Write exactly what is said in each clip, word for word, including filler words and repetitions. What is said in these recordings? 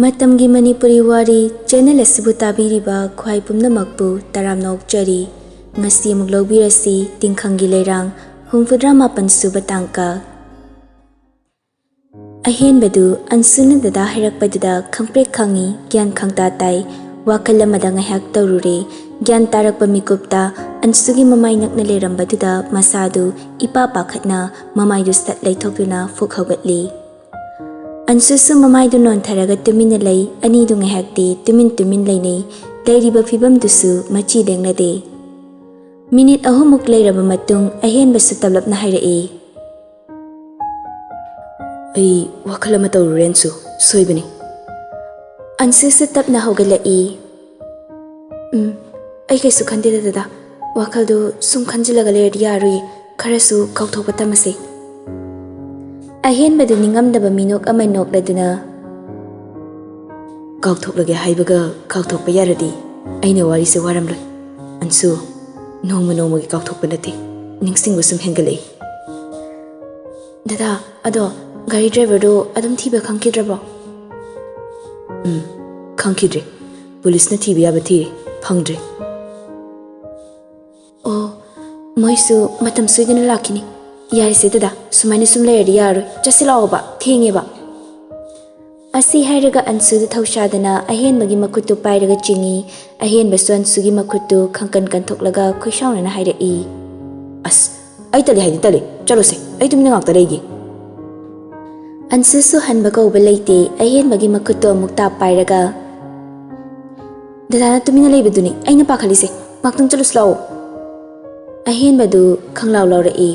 ꯃꯇꯝꯒꯤ ꯃꯅꯤꯄꯨꯔꯤ ꯋꯥꯔꯤ ꯆꯦꯅꯦꯜ ꯑꯁꯤꯕꯨ ꯇꯥꯕꯤꯔꯤꯕ ꯈ꯭ꯋꯥꯏ ꯄꯨꯝꯅꯃꯛꯄꯨ ꯇꯔꯥꯝꯅ ꯑꯣꯛꯆꯔꯤ꯫ ꯉꯁꯤ ꯑꯃꯨꯛ ꯂꯧꯕꯤꯔꯁꯤ ꯇꯤꯡꯈꯪꯒꯤ ꯂꯩꯔꯥꯡ ꯍꯨꯝꯐꯨꯇꯔꯥ ꯃꯥꯄꯟ ꯁꯨꯕ ꯇꯥꯡꯀꯛ꯫ ꯑꯍꯦꯟꯕꯗꯨ ꯑꯟꯁꯨꯅ ꯗꯗꯥ ꯍꯥꯏꯔꯛꯄꯗꯨꯗ ꯈꯪꯄ꯭ꯔꯦꯛ ꯈꯪꯉꯤ, ꯒ꯭ꯌꯥꯟ ꯈꯪꯇꯥ ꯇꯥꯏ꯫ ꯋꯥꯈꯜ ꯑꯃꯗ ꯉꯥꯏꯍꯥꯛ ꯇꯧꯔꯨꯔꯦ꯫ ꯒ꯭ꯌꯥꯟ ꯇꯥꯔꯛꯄ ꯃꯤꯀꯨꯞꯇ ꯑꯟꯁꯨꯒꯤ ꯃꯃꯥꯏ ꯅꯛꯅ ꯂꯩꯔꯝꯕꯗꯨꯗ ꯃꯁꯥꯗꯨ ꯏꯄꯥ ꯄꯥꯈꯠꯅ ꯃꯃꯥꯏꯗꯨ ꯁꯠ ꯂꯩꯊꯣꯛꯇꯨꯅ ꯐꯨꯛ ꯍꯧꯒꯠꯂꯤ꯫ ꯑꯟꯁꯨꯁꯨ ꯃꯃꯥꯏꯗꯨ ꯅꯣꯟꯊꯔꯒ ꯇꯨꯃꯤꯟꯅ ꯂꯩ꯫ ꯑꯅꯤꯗꯨ ꯉꯥꯏꯍꯥꯛꯇꯤ ꯇꯨꯃꯤꯟ ꯇꯨꯃꯤꯟ ꯂꯩꯅꯩ꯫ ꯂꯩꯔꯤꯕ ꯐꯤꯕꯝꯗꯨꯁꯨ ꯃꯆꯤ ꯂꯦꯡꯅꯗꯦ꯫ ꯃꯤꯅꯤꯠ ꯑꯍꯨꯝꯃꯨꯛ ꯂꯩꯔꯕ ꯃꯇꯨꯡ ꯑꯍꯦꯟꯕꯁꯨ ꯇꯞꯂꯞꯅ ꯍꯥꯏꯔꯛꯏ꯫ "ꯑꯩ ꯋꯥꯈꯜ ꯑꯃ ꯇꯧꯔꯨꯔꯦ ꯑꯟꯁꯨ, ꯁꯣꯏꯕꯅꯤ꯫" ꯑꯟꯁꯨꯁꯨ ꯇꯞꯅ ꯍꯧꯒꯠꯂꯛꯏ꯫ "ꯎꯝ, ꯑꯩ ꯀꯩꯁꯨ ꯈꯟꯗꯦꯗ ꯗꯗꯥ꯫ ꯋꯥꯈꯜꯗꯨ ꯁꯨꯝ ꯈꯟꯖꯤꯜꯂꯒ ꯂꯩꯔꯗꯤ ꯌꯥꯔꯣꯏꯌꯦ꯫ ꯈꯔꯁꯨ ꯀꯥꯎꯊꯣꯛꯄ ꯇꯝꯃꯁꯦ꯫" ꯑꯍꯦꯟꯕꯗꯨ ꯅꯤꯡꯉꯝꯗꯕ ꯃꯤꯅꯣꯛ ꯑꯃ ꯅꯣꯛꯂꯗꯨꯅ, "ꯀꯥꯎꯊꯣꯛꯂꯒꯦ ꯍꯥꯏꯕꯒ ꯀꯥꯎꯊꯣꯛꯄ ꯌꯥꯔꯗꯤ ꯑꯩꯅ ꯋꯥꯔꯤꯁꯦ ꯋꯥꯔꯝꯂꯣꯏ꯫ ꯑꯟꯁꯨ, ꯅꯣꯡꯃ ꯅꯣꯡꯃꯒꯤ ꯀꯥꯎꯊꯣꯛꯄ ꯅꯠꯇꯦ, ꯅꯤꯡꯁꯤꯡꯕ ꯁꯨꯝ ꯍꯦꯟꯒꯠꯂꯛꯏ꯫" "ꯗꯗꯥ, ꯑꯗꯣ ꯒꯥꯔꯤ ꯗ꯭ꯔꯥꯏꯚꯔꯗꯣ ꯑꯗꯨꯝ ꯊꯤꯕ ꯈꯪꯈꯤꯗ꯭ꯔꯕꯣ?" "ꯎꯝ, ꯈꯪꯈꯤꯗ꯭ꯔꯦ꯫ ꯄꯨꯂꯤꯁꯅ ꯊꯤꯕ ꯌꯥꯕ ꯊꯤꯔꯦ, ꯐꯪꯗ꯭ꯔꯦ꯫" "ꯑꯣ, ꯃꯣꯏꯁꯨ ꯃꯇꯝ ꯁꯣꯏꯗꯅ ꯂꯥꯛꯈꯤꯅꯤ꯫ ꯌꯥꯔꯦꯁꯦ ꯗꯗꯥ, ꯁꯨꯃꯥꯏꯅ ꯁꯨꯝ ꯂꯩꯔꯗꯤ ꯌꯥꯔꯔꯣꯏ꯫ ꯆꯠꯁꯤ ꯂꯥꯛꯑꯣꯕ, ꯊꯦꯡꯉꯦꯕ꯫" ꯑꯁꯤ ꯍꯥꯏꯔꯒ ꯑꯟꯁꯨꯗꯨ ꯊꯧꯁꯥꯗꯅ ꯑꯍꯦꯟꯕꯒꯤ ꯃꯈꯨꯠꯇꯨ ꯄꯥꯏꯔꯒ ꯆꯤꯡꯏ꯫ ꯑꯍꯦꯟꯕꯁꯨ ꯑꯟꯁꯨꯒꯤ ꯃꯈꯨꯠꯇꯨ ꯈꯪꯀꯟ ꯀꯟꯊꯣꯛꯂꯒ ꯈꯣꯏꯁꯥꯎꯅꯅ ꯍꯥꯏꯔꯛꯏ꯫ "ꯑꯁ, ꯑꯩ ꯇꯜꯂꯤ ꯍꯥꯏꯗꯤ ꯇꯜꯂꯤ꯫ ꯆꯠꯂꯣꯁꯦ, ꯑꯩ ꯇꯨꯃꯤꯟꯅ ꯉꯥꯛꯇ ꯂꯩꯒꯦ꯫" ꯑꯟꯁꯨꯁꯨ ꯍꯟꯕ ꯀꯧꯕ ꯂꯩꯇꯦ꯫ ꯑꯍꯦꯟꯕꯒꯤ ꯃꯈꯨꯠꯇꯨ ꯑꯃꯨꯛ ꯇꯥꯞ ꯄꯥꯏꯔꯒ, "ꯗꯗꯥꯅ ꯇꯨꯃꯤꯟꯅ ꯂꯩꯕꯗꯨꯅꯤ ꯑꯩꯅ ꯄꯥꯈꯠꯂꯤꯁꯦ꯫ ꯉꯥꯛꯇꯪ ꯆꯠꯂꯨꯁꯤ ꯂꯥꯛꯑꯣ꯫" ꯑꯍꯦꯟꯕꯗꯨ ꯈꯪꯂꯥꯎ ꯂꯥꯎꯔꯛꯏ꯫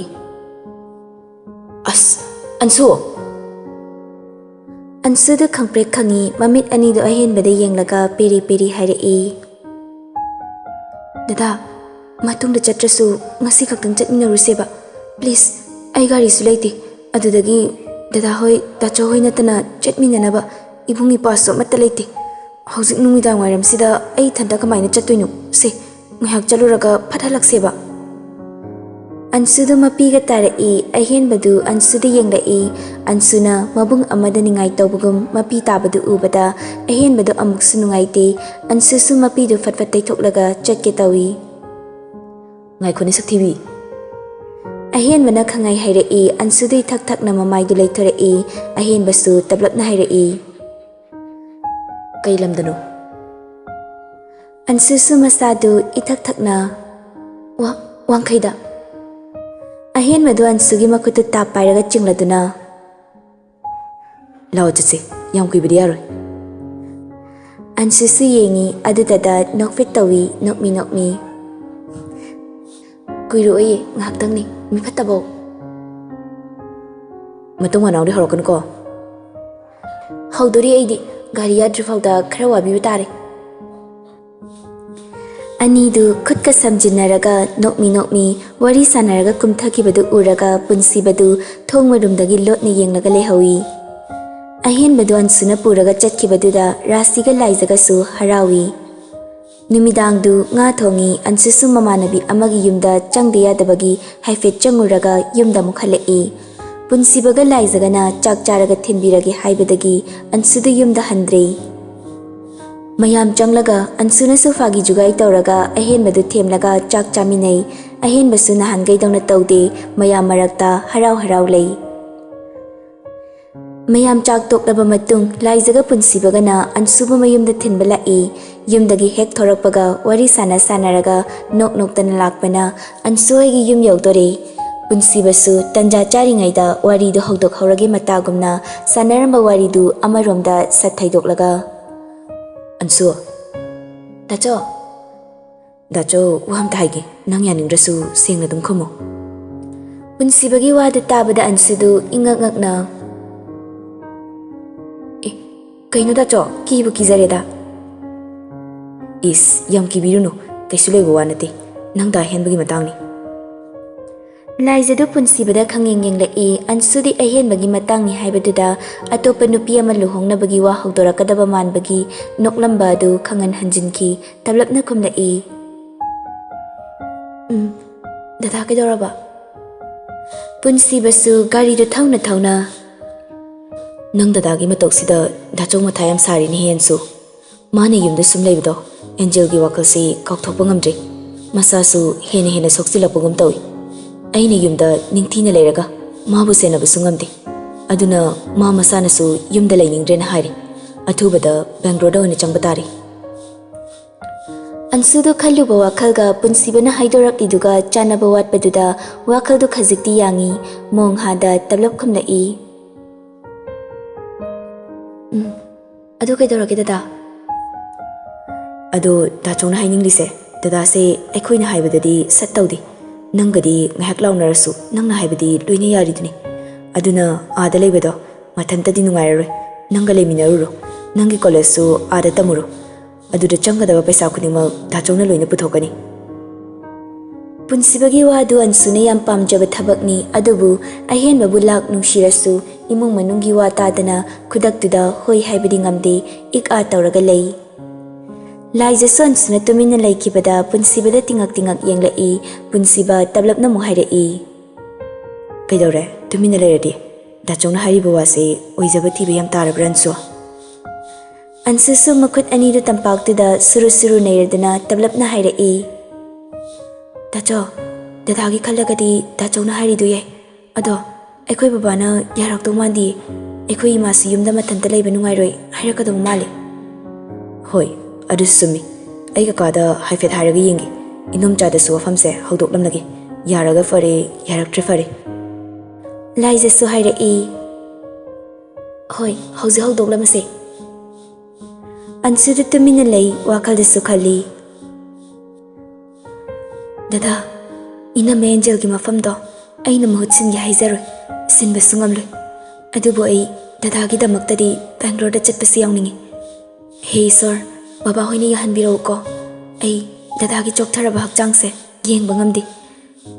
"ꯑꯁ, ꯑꯟꯁꯨ!" ꯑꯟꯁꯨꯗꯨ ꯈꯪꯄ꯭ꯔꯦꯛ ꯈꯪꯉꯤ꯫ ꯃꯃꯤꯠ ꯑꯅꯤꯗꯨ ꯑꯍꯦꯟꯕꯗ ꯌꯦꯡꯂꯒ ꯄꯦꯔꯤ ꯄꯦꯔꯤ ꯍꯥꯏꯔꯛꯏ꯫ "ꯗꯗꯥ, ꯃꯇꯨꯡꯗ ꯆꯠꯇ꯭ꯔꯁꯨ ꯉꯁꯤ ꯈꯛꯇꯪ ꯆꯠꯃꯤꯟꯅꯔꯨꯁꯦꯕ꯫ ꯄ꯭ꯂꯤꯖ, ꯑꯩ ꯒꯥꯔꯤꯁꯨ ꯂꯩꯇꯦ꯫ ꯑꯗꯨꯗꯒꯤ ꯗꯗꯥ ꯍꯣꯏ, ꯇꯥꯆꯧ ꯍꯣꯏ ꯅꯠꯇꯅ ꯆꯠꯃꯤꯟꯅꯅꯕ ꯏꯕꯨꯡ ꯏꯄ꯭ꯋꯥꯁꯨ ꯑꯃꯠꯇ ꯂꯩꯇꯦ꯫ ꯍꯧꯖꯤꯛ ꯅꯨꯃꯤꯗꯥꯡ ꯋꯥꯏꯔꯝꯁꯤꯗ ꯑꯩ ꯏꯊꯟꯇ ꯀꯃꯥꯏꯅ ꯆꯠꯇꯣꯏꯅꯣ? ꯁꯦ, ꯉꯥꯏꯍꯥꯛ ꯆꯠꯂꯨꯔꯒ ꯐꯠ ꯍꯜꯂꯛꯁꯦꯕ꯫" ꯑꯟꯁꯨꯗꯨ ꯃꯄꯤꯒ ꯇꯥꯔꯛꯏ꯫ ꯑꯍꯦꯟꯕꯗꯨ ꯑꯟꯁꯨꯗ ꯌꯦꯡꯂꯛꯏ꯫ ꯑꯟꯁꯨꯅ ꯃꯕꯨꯡ ꯑꯃꯗ ꯅꯤꯡꯉꯥꯏ ꯇꯧꯕꯒꯨꯝ ꯃꯄꯤ ꯇꯥꯕꯗꯨ ꯎꯕꯗ ꯑꯍꯦꯟꯕꯗꯨ ꯑꯃꯨꯛꯁꯨ ꯅꯨꯡꯉꯥꯏꯇꯦ꯫ ꯑꯟꯁꯨꯁꯨ ꯃꯄꯤꯗꯨ ꯐꯠ ꯐꯠ ꯇꯩꯊꯣꯛꯂꯒ ꯆꯠꯀꯦ ꯇꯧꯏ꯫ "ꯉꯥꯏꯈꯣꯅꯦ ꯁꯛꯊꯤꯕꯤ!" ꯑꯍꯦꯟꯕꯅ ꯈꯪꯍꯥꯏ ꯍꯥꯏꯔꯛꯏ꯫ ꯑꯟꯁꯨꯗꯨ ꯏꯊꯛ ꯊꯛꯅ ꯃꯃꯥꯏꯗꯨ ꯂꯩꯊꯣꯔꯛꯏ꯫ ꯑꯍꯦꯟꯕꯁꯨ ꯇꯞꯂꯞꯅ ꯍꯥꯏꯔꯛꯏ꯫ "ꯀꯩ ꯂꯝꯗꯅꯣ?" ꯑꯟꯁꯨꯁꯨ ꯃꯁꯥꯗꯨ ꯏꯊꯛ ꯊꯛꯅ, "ꯋꯥ-, ꯋꯥꯡꯈꯩꯗ"꯫ ꯑꯍꯦꯟꯕꯗꯨ ꯑꯟꯁꯨꯒꯤ ꯃꯈꯨꯠꯇꯨ ꯇꯥꯞ ꯄꯥꯏꯔꯒ ꯆꯤꯡꯂꯗꯨꯅ, "ꯂꯥꯛꯑꯣ ꯆꯠꯁꯦ, ꯌꯥꯝ ꯀꯨꯏꯕꯗꯤ ꯌꯥꯔꯣꯏ"꯫ ꯑꯟꯁꯨꯁꯨ ꯌꯦꯡꯉꯤ, ꯑꯗꯨꯗꯗ ꯅꯣꯛꯐꯦꯠ ꯇꯧꯏ, ꯅꯣꯛꯃꯤ ꯅꯣꯛꯃꯤ꯫ "ꯀꯨꯏꯔꯣꯏꯌꯦ, ꯉꯥꯏꯍꯥꯛꯇꯪꯅꯤ, ꯃꯤ ꯐꯠꯇꯕꯧ"꯫ "ꯃꯇꯨꯡ ꯃꯅꯥꯎꯗꯤ ꯍꯧꯔꯛꯀꯅꯨꯀꯣ"꯫ "ꯍꯧꯗꯣꯔꯤ ꯑꯩꯗꯤ, ꯒꯥꯔꯤ ꯌꯥꯗ꯭ꯔꯤꯐꯥꯎꯗ ꯈꯔ ꯋꯥꯕꯤꯕ ꯇꯥꯔꯦ"꯫ ꯑꯅꯤꯗꯨ ꯈꯨꯠꯀ ꯁꯝꯖꯤꯟꯅꯔꯒ ꯅꯣꯛꯃꯤ ꯅꯣꯛꯃꯤ ꯋꯥꯔꯤ ꯁꯥꯟꯅꯔꯒ ꯀꯨꯝꯊꯈꯤꯕꯗꯨ ꯎꯔꯒ ꯄꯨꯟꯁꯤꯕꯗꯨ ꯊꯣꯡ ꯃꯔꯨꯝꯗꯒꯤ ꯂꯣꯠꯅ ꯌꯦꯡꯂꯒ ꯂꯩꯍꯧꯏ꯫ ꯑꯍꯦꯟꯕꯗꯨ ꯑꯟꯁꯨꯅ ꯄꯨꯔꯒ ꯆꯠꯈꯤꯕꯗꯨꯗ ꯔꯥꯁꯤꯒ ꯂꯥꯏꯖꯒꯁꯨ ꯍꯔꯥꯎꯏ꯫ ꯅꯨꯃꯤꯗꯥꯡꯗꯨ ꯉꯥ ꯊꯣꯡꯉꯤ꯫ ꯑꯟꯁꯨꯁꯨ ꯃꯃꯥꯟꯅꯕꯤ ꯑꯃꯒꯤ ꯌꯨꯝꯗ ꯆꯪꯗ ꯌꯥꯗꯕꯒꯤ ꯍꯥꯏꯐꯦꯠ ꯆꯪꯉꯨꯔꯒ ꯌꯨꯝꯗ ꯑꯃꯨꯛ ꯍꯜꯂꯛꯏ꯫ ꯄꯨꯟꯁꯤꯕꯒ ꯂꯥꯏꯖꯒꯅ ꯆꯥꯛ ꯆꯥꯔꯒ ꯊꯤꯟꯕꯤꯔꯒꯦ ꯍꯥꯏꯕꯗꯒꯤ ꯑꯟꯁꯨꯗꯨ ꯌꯨꯝꯗ ꯍꯟꯗ꯭ꯔꯦ꯫ ꯃꯌꯥꯝ ꯆꯪꯂꯒ ꯑꯟꯁꯨꯅ ꯁꯣꯐꯥꯒꯤ ꯖꯨꯒꯥꯏ ꯇꯧꯔꯒ ꯑꯍꯦꯟꯕꯗꯨ ꯊꯦꯝꯂꯒ ꯆꯥꯛ ꯆꯥꯃꯤꯟꯅꯩ꯫ ꯑꯍꯦꯟꯕꯁꯨ ꯅꯍꯥꯟꯈꯩꯗꯧꯅ ꯇꯧꯗꯦ, ꯃꯌꯥꯝ ꯃꯔꯛꯇ ꯍꯔꯥꯎ ꯍꯔꯥꯎ ꯂꯩ꯫ ꯃꯌꯥꯝ ꯆꯥꯛ ꯇꯣꯛꯂꯕ ꯃꯇꯨꯡ ꯂꯥꯏꯖꯒ ꯄꯨꯟꯁꯤꯕꯒꯅ ꯑꯟꯁꯨꯕꯨ ꯃꯌꯨꯝꯗ ꯊꯤꯟꯕ ꯂꯥꯛꯏ꯫ ꯌꯨꯝꯗꯒꯤ ꯍꯦꯛ ꯊꯣꯔꯛꯄꯒ ꯋꯥꯔꯤ ꯁꯥꯟꯅ ꯁꯥꯟꯅꯔꯒ ꯅꯣꯛ ꯅꯣꯛꯇꯅ ꯂꯥꯛꯄꯅ ꯑꯟꯁꯨ ꯍꯣꯏꯒꯤ ꯌꯨꯝ ꯌꯧꯗꯣꯔꯦ꯫ ꯄꯨꯟꯁꯤꯕꯁꯨ ꯇꯟꯖꯥ ꯆꯥꯔꯤꯉꯩꯗ ꯋꯥꯔꯤꯗꯨ ꯍꯧꯗꯣꯛꯍꯧꯔꯒꯦ ꯃꯇꯥꯒꯨꯝꯅ ꯁꯥꯟꯅꯔꯝꯕ ꯋꯥꯔꯤꯗꯨ ꯑꯃꯔꯣꯝꯗ ꯁꯠ ꯊꯩꯗꯣꯛꯂꯒ, "ꯑꯟꯁꯨ"꯫ "ꯗꯥꯆꯧ"꯫ "ꯗꯥꯆꯧ, ꯋꯥ ꯑꯝꯇ ꯍꯥꯏꯒꯦ, ꯅꯪ ꯌꯥꯅꯤꯡꯗ꯭ꯔꯁꯨ ꯁꯦꯡꯅ ꯑꯗꯨꯝ ꯈꯨꯝꯃꯣ"꯫ ꯄꯨꯟꯁꯤꯕꯒꯤ ꯋꯥꯗꯨ ꯇꯥꯕꯗ ꯑꯟꯁꯨꯗꯨ ꯏꯉꯛ ꯉꯛꯅ, "ꯑꯦ, ꯀꯩꯅꯣ ꯗꯥꯆꯧ, ꯀꯤꯕꯨ ꯀꯤꯖꯔꯦꯗ"꯫ "ꯏꯁ, ꯌꯥꯝ ꯀꯤꯕꯤꯔꯨꯅꯨ, ꯀꯩꯁꯨ ꯂꯩꯕ ꯋꯥ ꯅꯠꯇꯦ, ꯅꯪꯗ ꯑꯍꯦꯟꯕꯒꯤ ꯃꯇꯥꯡꯅꯤ"꯫ ꯂꯥꯏꯖꯗꯨ ꯄꯨꯟꯁꯤꯕꯗ ꯈꯪꯌꯦꯡ ꯌꯦꯡꯂꯛꯏ꯫ ꯑꯟꯁꯨꯗꯤ ꯑꯍꯦꯟꯕꯒꯤ ꯃꯇꯥꯡꯅꯤ ꯍꯥꯏꯕꯗꯨꯗ ꯑꯇꯣꯞꯄ ꯅꯨꯄꯤ ꯑꯃ ꯂꯨꯍꯣꯡꯅꯕꯒꯤ ꯋꯥ ꯍꯧꯗꯣꯔꯛꯀꯗꯕ ꯃꯥꯟꯕꯒꯤ ꯅꯣꯛꯂꯝꯕ ꯑꯗꯨ ꯈꯪꯍꯟ ꯍꯟꯖꯤꯟꯈꯤ꯫ ꯇꯞꯂꯞꯅ ꯈꯨꯝꯂꯛꯏ, "ꯎꯝ, ꯗꯗꯥ ꯀꯩꯗꯧꯔꯕ?" ꯄꯨꯟꯁꯤꯕꯁꯨ ꯒꯥꯔꯤꯗꯨ ꯊꯧꯅ ꯊꯧꯅ, "ꯅꯪ ꯗꯗꯥꯒꯤ ꯃꯇꯧꯁꯤꯗ ꯗꯥꯆꯧ ꯃꯊꯥ ꯌꯥꯝ ꯁꯥꯔꯤꯅꯦꯍꯦ, ꯑꯟꯁꯨ꯫ ꯃꯥꯅ ꯌꯨꯝꯗ ꯁꯨꯝ ꯂꯩꯕꯗꯣ ꯑꯦꯟꯖꯦꯜꯒꯤ ꯋꯥꯈꯜꯁꯤ ꯀꯥꯎꯊꯣꯛꯄ ꯉꯝꯗ꯭ꯔꯦ꯫ ꯃꯁꯥꯁꯨ ꯍꯦꯟꯅ ꯍꯦꯟꯅ ꯁꯣꯛꯆꯤꯜꯂꯛꯄꯒꯨꯝ ꯇꯧꯏ꯫ ꯑꯩꯅ ꯌꯨꯝꯗ ꯅꯤꯡꯊꯤꯅ ꯂꯩꯔꯒ ꯃꯥꯕꯨ ꯁꯦꯟꯅꯕꯁꯨ ꯉꯝꯗꯦ꯫ ꯑꯗꯨꯅ ꯃꯥ ꯃꯁꯥꯅꯁꯨ ꯌꯨꯝꯗ ꯂꯩꯅꯤꯡꯗ꯭ꯔꯦꯅ ꯍꯥꯏꯔꯦ꯫ ꯑꯊꯨꯕꯗ ꯕꯦꯡꯒ꯭ꯂꯣꯔꯗ ꯑꯣꯏꯅ ꯆꯪꯕ ꯇꯥꯔꯦ꯫" ꯑꯟꯁꯨꯗꯨ ꯈꯜꯂꯨꯕ ꯋꯥꯈꯜꯒ ꯄꯨꯟꯁꯤꯕꯅ ꯍꯥꯏꯗꯣꯔꯛꯂꯤꯗꯨꯒ ꯆꯥꯟꯅꯕ ꯋꯥꯠꯄꯗꯨꯗ ꯋꯥꯈꯜꯗꯨ ꯈꯖꯤꯛꯇꯤ ꯌꯥꯡꯏ꯫ ꯃꯣꯡꯍꯥꯗ ꯇꯞꯂꯞ ꯈꯨꯝꯂꯛꯏ꯫ "ꯎꯝ, ꯑꯗꯨ ꯀꯩꯗꯧꯔꯒꯦ, ꯗꯗꯥ?" "ꯑꯗꯣ ꯗꯥꯆꯧꯅ ꯍꯥꯏꯅꯤꯡꯂꯤꯁꯦ, ꯗꯗꯥꯁꯦ ꯑꯩꯈꯣꯏꯅ ꯍꯥꯏꯕꯗꯗꯤ ꯁꯠ ꯇꯧꯗꯦ꯫ ꯅꯪꯒꯗꯤ ꯉꯥꯏꯍꯥꯛ ꯂꯥꯎꯅꯔꯁꯨ ꯅꯪꯅ ꯍꯥꯏꯕꯗꯤ ꯂꯣꯏꯅ ꯌꯥꯔꯤꯗꯨꯅꯤ꯫ ꯑꯗꯨꯅ ꯑꯥꯗ ꯂꯩꯕꯗꯣ ꯃꯊꯟꯇꯗꯤ ꯅꯨꯡꯉꯥꯏꯔꯔꯣꯏ꯫ ꯅꯪꯒ ꯂꯩꯃꯤꯟꯅꯔꯨꯔꯣ꯫ ꯅꯪꯒꯤ ꯀꯣꯂꯦꯖꯁꯨ ꯑꯥꯗ ꯇꯝꯃꯨꯔꯣ꯫ ꯑꯗꯨꯗ ꯆꯪꯒꯗꯕ ꯄꯩꯁꯥ ꯈꯨꯗꯤꯡꯃꯛ ꯗꯥꯆꯧꯅ ꯂꯣꯏꯅ ꯄꯨꯊꯣꯛꯀꯅꯤ꯫" ꯄꯨꯟꯁꯤꯕꯒꯤ ꯋꯥꯗꯨ ꯑꯟꯁꯨꯅ ꯌꯥꯝ ꯄꯥꯝꯖꯕ ꯊꯕꯛꯅꯤ, ꯑꯗꯨꯕꯨ ꯑꯍꯦꯟꯕꯕꯨ ꯂꯥꯛ ꯅꯨꯡꯁꯤꯔꯁꯨ ꯏꯃꯨꯡ ꯃꯅꯨꯡꯒꯤ ꯋꯥ ꯇꯥꯗꯅ ꯈꯨꯗꯛꯇꯨꯗ ꯍꯣꯏ ꯍꯥꯏꯕꯗꯤ ꯉꯝꯗꯦ, ꯏꯛ ꯑꯥ ꯇꯧꯔꯒ ꯂꯩ꯫ ꯂꯥꯏꯖꯁꯨ ꯑꯟꯁꯨꯅ ꯇꯨꯃꯤꯟꯅ ꯂꯩꯈꯤꯕꯗ ꯄꯨꯟꯁꯤꯕꯗ ꯇꯤꯉꯛ ꯇꯤꯉꯛ ꯌꯦꯡꯂꯛꯏ꯫ ꯄꯨꯟꯁꯤꯕ ꯇꯞꯂꯞꯅ ꯑꯃꯨꯛ ꯍꯥꯏꯔꯛꯏ꯫ "ꯀꯩꯗꯧꯔꯦ? ꯇꯨꯃꯤꯟꯅ ꯂꯩꯔꯗꯤ? ꯗꯥꯆꯧꯅ ꯍꯥꯏꯔꯤꯕ ꯋꯥꯁꯤ ꯑꯣꯏꯖꯕ ꯊꯤꯕ ꯌꯥꯝ ꯇꯥꯔꯕ꯭ꯔꯥ, ꯑꯟꯁꯨ?" ꯑꯟꯁꯨꯁꯨ ꯃꯈꯨꯠ ꯑꯅꯤꯗꯨ ꯇꯝꯄꯥꯛꯇꯨꯗ ꯁꯨꯔꯨ ꯁꯨꯔꯨ ꯅꯩꯔꯗꯨꯅ ꯇꯞꯂꯞꯅ ꯍꯥꯏꯔꯛꯏ꯫ "ꯗꯥꯆꯧ, ꯗꯗꯥꯒꯤ ꯈꯜꯂꯒꯗꯤ ꯗꯥꯆꯧꯅ ꯍꯥꯏꯔꯤꯗꯨ ꯌꯥꯏ꯫ ꯑꯗꯣ ꯑꯩꯈꯣꯏ ꯕꯕꯥꯅ ꯌꯥꯔꯛꯇꯧ ꯃꯥꯟꯗꯤꯌꯦ꯫ ꯑꯩꯈꯣꯏ ꯏꯃꯥꯁꯤ ꯌꯨꯝꯗ ꯃꯊꯟꯇ ꯂꯩꯕ ꯅꯨꯡꯉꯥꯏꯔꯣꯏ ꯍꯥꯏꯔꯛꯀꯗꯧꯕ ꯃꯥꯜꯂꯤ꯫" "ꯍꯣꯏ, ꯑꯗꯨꯁꯨ ꯆꯨꯝꯃꯤ꯫ ꯑꯩ ꯀꯀꯥꯗ ꯍꯥꯏꯐꯦꯠ ꯍꯥꯏꯔꯒ ꯌꯦꯡꯒꯦ꯫ ꯏꯅꯣꯝꯆꯥꯗꯁꯨ ꯋꯥꯐꯝꯁꯦ ꯍꯧꯗꯣꯛꯂꯝꯂꯒꯦ꯫ ꯌꯥꯔꯒ ꯐꯔꯦ, ꯌꯥꯔꯛꯇ꯭ꯔꯦ ꯐꯔꯦ꯫" ꯂꯥꯏꯖꯁꯨ ꯍꯥꯏꯔꯛꯏ꯫ "ꯍꯣꯏ, ꯍꯧꯖꯤꯛ ꯍꯧꯗꯣꯛꯂꯝꯃꯁꯦ꯫" ꯑꯟꯁꯨꯗ ꯇꯨꯃꯤꯟꯅ ꯂꯩ, ꯋꯥꯈꯜꯗꯁꯨ ꯈꯜꯂꯤ꯫ "ꯗꯗꯥ, ꯏꯅꯝꯃ ꯑꯦꯟꯖꯦꯜꯒꯤ ꯃꯐꯝꯗꯣ ꯑꯩꯅ ꯃꯍꯨꯠ ꯁꯤꯟꯒꯦ ꯍꯥꯏꯖꯔꯣꯏ, ꯁꯤꯟꯕꯁꯨ ꯉꯝꯂꯣꯏ꯫ ꯑꯗꯨꯕꯨ ꯑꯩ ꯗꯗꯥꯒꯤꯗꯃꯛꯇꯗꯤ ꯕꯦꯡꯒ꯭ꯂꯣꯔꯗ ꯆꯠꯄꯁꯤ ꯌꯥꯎꯅꯤꯡꯏ꯫ ꯍꯦ ꯏꯁꯣꯔ, ꯕꯕꯥꯍꯣꯏꯅ ꯌꯥꯍꯟꯕꯤꯔꯛꯎꯀꯣ꯫ ꯑꯩ ꯗꯗꯥꯒꯤ ꯆꯣꯛꯊꯔꯕ ꯍꯛꯆꯥꯡꯁꯦ ꯌꯦꯡꯕ ꯉꯝꯗꯦ꯫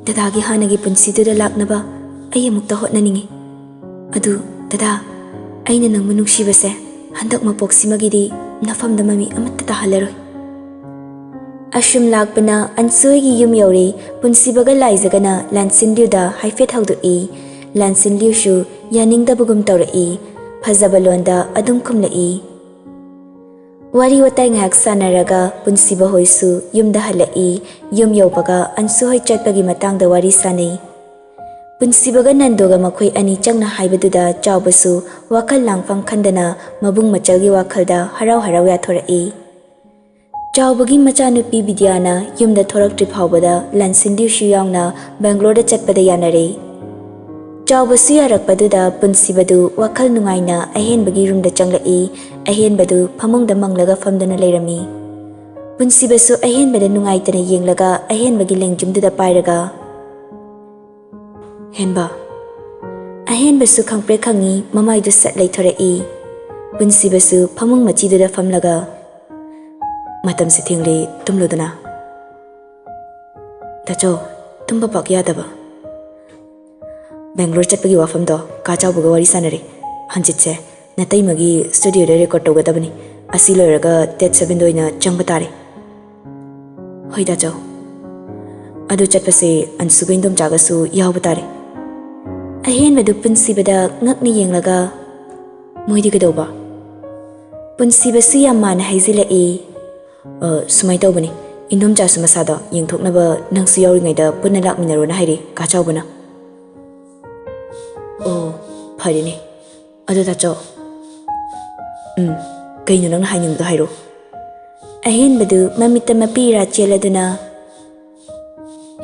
ꯗꯗꯥꯒꯤ ꯍꯥꯟꯅꯒꯤ ꯄꯨꯟꯁꯤꯗꯨꯗ ꯂꯥꯛꯅꯕ ꯑꯩ ꯑꯃꯨꯛꯇ ꯍꯣꯠꯅꯅꯤꯡꯏ꯫ ꯑꯗꯨ ꯗꯗꯥ, ꯑꯩꯅ ꯅꯪꯕꯨ ꯅꯨꯡꯁꯤꯕꯁꯦ ꯍꯟꯗꯛ ꯃꯄꯣꯛꯁꯤꯃꯒꯤꯗꯤ ꯅꯐꯝꯗ ꯃꯃꯤ ꯑꯃꯠꯇ ꯇꯥꯍꯜꯂꯔꯣꯏ꯫" ꯑꯁꯨꯝ ꯂꯥꯛꯄꯅ ꯑꯟꯁꯨ ꯍꯣꯏꯒꯤ ꯌꯨꯝ ꯌꯧꯔꯦ꯫ ꯄꯨꯟꯁꯤꯕꯒ ꯂꯥꯏꯖꯒꯅ ꯂꯥꯟꯁꯤꯟꯂ꯭ꯌꯨꯗ ꯍꯥꯏꯐꯦꯠ ꯍꯧꯗꯣꯛꯏ꯫ ꯂꯥꯟꯁꯤꯟꯂ꯭ꯌꯨꯁꯨ ꯌꯥꯅꯤꯡꯗꯕꯒꯨꯝ ꯇꯧꯔꯛꯏ꯫ ꯐꯖꯕ ꯂꯣꯟꯗ ꯑꯗꯨꯝ ꯈꯨꯝꯂꯛꯏ꯫ ꯋꯥꯔꯤ ꯋꯥꯇꯥꯏ ꯉꯥꯏꯍꯥꯛ ꯁꯥꯟꯅꯔꯒ ꯄꯨꯟꯁꯤꯕ ꯍꯣꯏꯁꯨ ꯌꯨꯝꯗ ꯍꯜꯂꯛꯏ꯫ ꯌꯨꯝ ꯌꯧꯕꯒ ꯑꯟꯁꯨ ꯍꯣꯏ ꯆꯠꯄꯒꯤ ꯃꯇꯥꯡꯗ ꯋꯥꯔꯤ ꯁꯥꯟꯅꯩ꯫ ꯄꯨꯟꯁꯤꯕꯒ ꯅꯟꯗꯣꯒ ꯃꯈꯣꯏ ꯑꯅꯤ ꯆꯪꯅ ꯍꯥꯏꯕꯗꯨꯗ ꯆꯥꯎꯕꯁꯨ ꯋꯥꯈꯜ ꯂꯥꯡꯐꯝ ꯈꯟꯗꯅ ꯃꯕꯨꯡ ꯃꯆꯜꯒꯤ ꯋꯥꯈꯜꯗ ꯍꯔꯥꯎ ꯍꯔꯥꯎ ꯌꯥꯊꯣꯔꯛꯏ꯫ ꯆꯥꯎꯕꯒꯤ ꯃꯆꯥꯅꯨꯄꯤ ꯕꯤꯗ꯭ꯌꯥꯅ ꯌꯨꯝꯗ ꯊꯣꯔꯛꯇ꯭ꯔꯤ ꯐꯥꯎꯕꯗ ꯂꯥꯟꯁꯤꯟꯂ꯭ꯌꯨꯁꯨ ꯌꯥꯎꯅ ꯕꯦꯡꯒ꯭ꯂꯣꯔꯗ ꯆꯠꯄꯗ ꯌꯥꯅꯔꯦ꯫ ꯆꯥꯎꯕꯁꯨ ꯌꯥꯔꯛꯄꯗꯨꯗ ꯄꯨꯟꯁꯤꯕꯗꯨ ꯋꯥꯈꯜ ꯅꯨꯡꯉꯥꯏꯅ ꯑꯍꯦꯟꯕꯒꯤ ꯔꯨꯝꯗ ꯆꯪꯂꯛꯏ꯫ ꯑꯍꯦꯟꯕꯗꯨ ꯐꯃꯨꯡꯗ ꯃꯪꯂꯒ ꯐꯝꯗꯨꯅ ꯂꯩꯔꯝꯃꯤ꯫ ꯄꯨꯟꯁꯤꯕꯁꯨ ꯑꯍꯦꯟꯕꯗ ꯅꯨꯡꯉꯥꯏꯇꯅ ꯌꯦꯡꯂꯒ ꯑꯍꯦꯟꯕꯒꯤ ꯂꯦꯡꯖꯨꯝꯗꯨꯗ ꯄꯥꯏꯔꯒ, "ꯍꯦꯟꯕ?" ꯑꯍꯦꯟꯕꯁꯨ ꯈꯪꯄ꯭ꯔꯦꯛ ꯈꯪꯉꯤ, ꯃꯃꯥꯏꯗꯨ ꯁꯠ ꯂꯩꯊꯣꯔꯛꯏ꯫ ꯄꯨꯟꯁꯤꯕꯁꯨ ꯐꯃꯨꯡ ꯃꯆꯤꯗꯨꯗ ꯐꯝꯂꯒ, "ꯃꯇꯝꯁꯦ ꯊꯦꯡꯂꯦ, ꯇꯨꯝꯂꯣꯗꯅ꯫" "ꯇꯥꯆꯧ, ꯇꯨꯝꯕ ꯄꯥꯛ ꯌꯥꯗꯕ꯫ ꯕꯦꯡꯒ꯭ꯂꯣꯔ ꯆꯠꯄꯒꯤ ꯋꯥꯐꯝꯗꯣ ꯀꯥ ꯆꯥꯎꯕꯒ ꯋꯥꯔꯤ ꯁꯥꯟꯅꯔꯦ꯫ ꯍꯟꯆꯤꯠꯁꯦ ꯅꯇꯩꯃꯒꯤ ꯁ꯭ꯇꯨꯗꯤꯑꯣꯗ ꯔꯦꯀꯣꯔꯗ ꯇꯧꯒꯗꯕꯅꯤ꯫ ꯑꯁꯤ ꯂꯣꯏꯔꯒ ꯗꯦꯠ ꯁꯚꯦꯟꯗ ꯑꯣꯏꯅ ꯆꯪꯕ ꯇꯥꯔꯦ꯫" "ꯍꯣꯏ ꯇꯥꯆꯧ꯫ ꯑꯗꯨ ꯆꯠꯄꯁꯦ ꯑꯟꯁꯨꯒ ꯏꯟꯗꯣꯝꯆꯥꯒꯁꯨ ꯌꯥꯎꯕ ꯇꯥꯔꯦ꯫" ꯑꯍꯦꯟꯕꯗꯨ ꯄꯨꯟꯁꯤꯕꯗ ꯉꯛꯅ ꯌꯦꯡꯂꯒ, "ꯃꯣꯏꯗꯤ ꯀꯩꯗꯧꯕ?" ꯄꯨꯟꯁꯤꯕꯁꯨ ꯌꯥꯝ ꯃꯥꯟꯅ ꯍꯥꯏꯖꯤꯜꯂꯛꯏ꯫ "ꯑ, ꯁꯨꯃꯥꯏꯅ ꯇꯧꯕꯅꯤ, ꯏꯟꯗꯣꯝꯆꯥꯁꯨ ꯃꯁꯥꯗꯣ ꯌꯦꯡꯊꯣꯛꯅꯕ ꯅꯪꯁꯨ ꯌꯥꯎꯔꯤꯉꯩꯗ ꯄꯨꯟꯅ ꯂꯥꯛꯃꯤꯟꯅꯔꯣꯅ ꯍꯥꯏꯔꯤ ꯀꯥ ꯆꯥꯎꯕꯅ꯫" "ꯑꯣ, ꯐꯔꯦꯅꯦ꯫ ꯑꯗꯣ ꯇꯥꯆꯧ꯫" "ꯎꯝ, ꯀꯩꯅꯣ ꯅꯪꯅ ꯍꯥꯏꯅꯤꯡꯕꯗꯣ ꯍꯥꯏꯔꯣ꯫" ꯑꯍꯦꯟꯕꯗꯨ ꯃꯃꯤꯠꯇ ꯃꯄꯤ ꯏꯔꯥ ꯆꯦꯜꯂꯗꯨꯅ,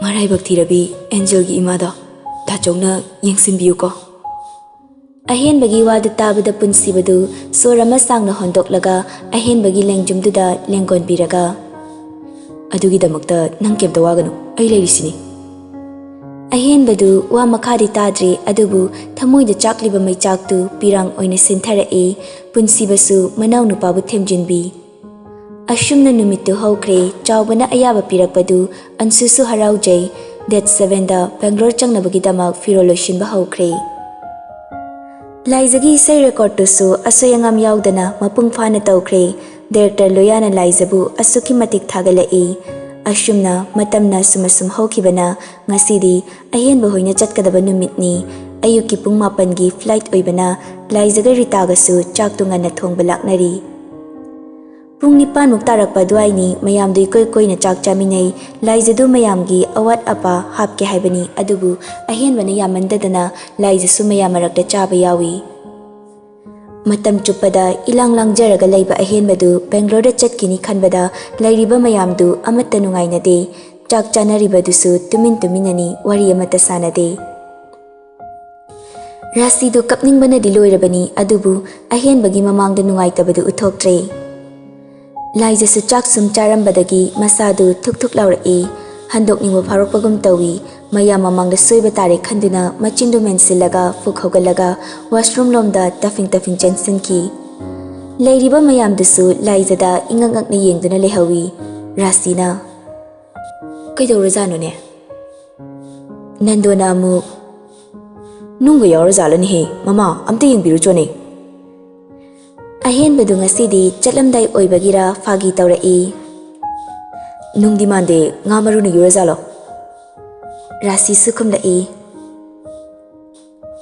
"ꯃꯔꯥꯏꯕꯛ ꯊꯤꯔꯕꯤ ꯑꯦꯟꯖꯦꯜꯒꯤ ꯏꯃꯥꯗꯣ ꯇꯥꯆꯧꯅ ꯌꯦꯡꯁꯤꯟꯕꯤꯌꯨꯀꯣ꯫" ꯑꯍꯦꯟꯕꯒꯤ ꯋꯥꯗꯨ ꯇꯥꯕꯗ ꯄꯨꯟꯁꯤꯕꯗꯨ ꯁꯣꯔ ꯑꯃ ꯁꯥꯡꯅ ꯍꯣꯟꯗꯣꯛꯂꯒ ꯑꯍꯦꯟꯕꯒꯤ ꯂꯦꯡꯖꯨꯝꯗꯨꯗ ꯂꯦꯡꯒꯣꯟꯕꯤꯔꯒ, "ꯑꯗꯨꯒꯤꯗꯃꯛꯇ ꯅꯪ ꯀꯩꯝꯇ ꯋꯥꯒꯅꯨ, ꯑꯩ ꯂꯩꯔꯤꯁꯤꯅꯤ꯫" ꯑꯍꯦꯟꯕꯗꯨ ꯋꯥ ꯃꯈꯥꯗꯤ ꯇꯥꯗ꯭ꯔꯦ, ꯑꯗꯨꯕꯨ ꯊꯃꯣꯏꯗ ꯆꯥꯛꯂꯤꯕ ꯃꯩꯆꯥꯛꯇꯨ ꯄꯤꯔꯥꯡ ꯑꯣꯏꯅ ꯁꯤꯟꯊꯔꯛꯏ꯫ ꯄꯨꯟꯁꯤꯕꯁꯨ ꯃꯅꯥꯎꯅꯨꯄꯥꯕꯨ ꯊꯦꯝꯖꯤꯟꯕꯤ꯫ ꯑꯁꯨꯝꯅ ꯅꯨꯃꯤꯠꯇꯨ ꯍꯧꯈ꯭ꯔꯦ꯫ ꯆꯥꯎꯕꯅ ꯑꯌꯥꯕ ꯄꯤꯔꯛꯄꯗꯨ ꯑꯟꯁꯨꯁꯨ ꯍꯔꯥꯎꯖꯩ꯫ ꯗꯦꯠ ꯁꯚꯦꯟꯗ ꯕꯦꯡꯒ꯭ꯂꯣꯔ ꯆꯪꯅꯕꯒꯤꯗꯃꯛ ꯐꯤꯔꯣꯜ ꯂꯣꯏꯁꯤꯟꯕ ꯍꯧꯈ꯭ꯔꯦ꯫ ꯂꯥꯏꯖꯒꯤ ꯏꯁꯩ ꯔꯦꯀꯣꯔꯗꯇꯨꯁꯨ ꯑꯁꯣꯏ ꯑꯉꯥꯝ ꯌꯥꯎꯗꯅ ꯃꯄꯨꯡ ꯐꯥꯅ ꯇꯧꯈ꯭ꯔꯦ꯫ ꯗꯥꯏꯔꯦꯛꯇꯔ ꯂꯣꯌꯥꯅ ꯂꯥꯏꯖꯕꯨ ꯑꯁꯨꯛꯀꯤ ꯃꯇꯤꯛ ꯊꯥꯒꯠꯂꯛꯏ꯫ ꯑꯁꯨꯝꯅ ꯃꯇꯝꯅ ꯑꯁꯨꯝ ꯑꯁꯨꯝ ꯍꯧꯈꯤꯕꯅ ꯉꯁꯤꯗꯤ ꯑꯍꯦꯟꯕ ꯍꯣꯏꯅ ꯆꯠꯀꯗꯕ ꯅꯨꯃꯤꯠꯅꯤ꯫ ꯑꯌꯨꯛꯀꯤ ꯄꯨꯡ ꯃꯥꯄꯟꯒꯤ ꯐ꯭ꯂꯥꯏꯠ ꯑꯣꯏꯕꯅ ꯂꯥꯏꯖꯒ ꯔꯤꯇꯥꯒꯁꯨ ꯆꯥꯛꯇꯨ ꯉꯟꯅ ꯊꯣꯡꯕ ꯂꯥꯛꯅꯔꯤ꯫ ꯄꯨꯡ ꯅꯤꯄꯥꯟꯃꯨꯛ ꯇꯥꯔꯛꯄ ꯑꯗꯨꯋꯥꯏꯅꯤ꯫ ꯃꯌꯥꯝꯗꯨ ꯏꯀꯣꯏ ꯀꯣꯏꯅ ꯆꯥꯛ ꯆꯥꯃꯤꯟꯅꯩ꯫ ꯂꯥꯏꯖꯗꯨ ꯃꯌꯥꯝꯒꯤ ꯑꯋꯥꯠ ꯑꯄꯥ ꯍꯥꯞꯀꯦ ꯍꯥꯏꯕꯅꯤ, ꯑꯗꯨꯕꯨ ꯑꯍꯦꯟꯕꯅ ꯌꯥꯝꯃꯟꯗꯗꯅ ꯂꯥꯏꯖꯁꯨ ꯃꯌꯥꯝ ꯃꯔꯛꯇ ꯆꯥꯕ ꯌꯥꯎꯏ꯫ ꯃꯇꯝ ꯆꯨꯞꯄꯗ ꯏꯂꯥꯡ ꯂꯥꯡꯖꯔꯒ ꯂꯩꯕ ꯑꯍꯦꯟꯕꯗꯨ ꯕꯦꯡꯒ꯭ꯂꯣꯔꯗ ꯆꯠꯈꯤꯅꯤ ꯈꯟꯕꯗ ꯂꯩꯔꯤꯕ ꯃꯌꯥꯝꯗꯨ ꯑꯃꯠꯇ ꯅꯨꯡꯉꯥꯏꯅꯗꯦ꯫ ꯆꯥꯛ ꯆꯥꯅꯔꯤꯕꯗꯨꯁꯨ ꯇꯨꯃꯤꯟ ꯇꯨꯃꯤꯟꯅꯅꯤ, ꯋꯥꯔꯤ ꯑꯃꯠꯇ ꯁꯥꯅꯗꯦ꯫ ꯔꯥꯁꯤꯗꯨ ꯀꯞꯅꯤꯡꯕꯅꯗꯤ ꯂꯣꯏꯔꯕꯅꯤ, ꯑꯗꯨꯕꯨ ꯑꯍꯦꯟꯕꯒꯤ ꯃꯃꯥꯡꯗ ꯅꯨꯡꯉꯥꯏꯇꯕꯗꯨ ꯎꯠꯊꯣꯛꯇ꯭ꯔꯦ꯫ ꯂꯥꯏꯖꯁꯨ ꯆꯥꯛ ꯁꯨꯝ ꯆꯥꯔꯝꯕꯗꯒꯤ ꯃꯁꯥꯗꯨ ꯊꯨꯛ ꯊꯨꯛ ꯂꯥꯎꯔꯛꯏ꯫ ꯍꯟꯗꯣꯛꯅꯤꯡꯕ ꯐꯥꯎꯔꯛꯄꯒꯨꯝ ꯇꯧꯏ꯫ ꯃꯌꯥꯝ ꯃꯃꯥꯡꯗ ꯁꯣꯏꯕ ꯇꯥꯔꯦ ꯈꯟꯗꯨꯅ ꯃꯆꯤꯟꯗꯨ ꯃꯦꯟꯁꯤꯜꯂꯒ ꯐꯨꯛ ꯍꯧꯒꯠꯂꯒ ꯋꯥꯁꯔꯨꯝ ꯂꯣꯝꯗ ꯇꯥꯐꯤꯡ ꯇꯥꯐꯤꯡ ꯆꯦꯟꯁꯤꯟꯈꯤ꯫ ꯂꯩꯔꯤꯕ ꯃꯌꯥꯝꯗꯨꯁꯨ ꯂꯥꯏꯖꯗ ꯏꯉꯛ ꯉꯛꯅ ꯌꯦꯡꯗꯨꯅ ꯂꯩꯍꯧꯏ꯫ ꯔꯥꯁꯤꯅ, "ꯀꯩꯗꯧꯔꯖꯥꯠꯅꯣꯅꯦ?" ꯅꯟꯗꯣꯅ ꯑꯃꯨꯛ, "ꯅꯨꯡꯒ ꯌꯥꯎꯔꯖꯥꯠꯂꯅꯦꯍꯦ, ꯃꯃꯥ, ꯑꯝꯇ ꯌꯦꯡꯕꯤꯔꯨꯆꯣꯅꯦ?" ꯑꯍꯦꯟꯕꯗꯨ ꯉꯁꯤꯗꯤ ꯆꯠꯂꯝꯗꯥꯏ ꯑꯣꯏꯕꯒꯤꯔ ꯐꯥꯒꯤ ꯇꯧꯔꯛꯏ꯫ "ꯅꯨꯡꯗꯤ ꯃꯥꯟꯗꯦ, ꯉꯥ ꯃꯔꯨꯅ ꯌꯨꯔꯖꯥꯠꯂꯣ?" ꯔꯥꯁꯤꯁꯨ ꯈꯨꯝꯂꯛꯏ꯫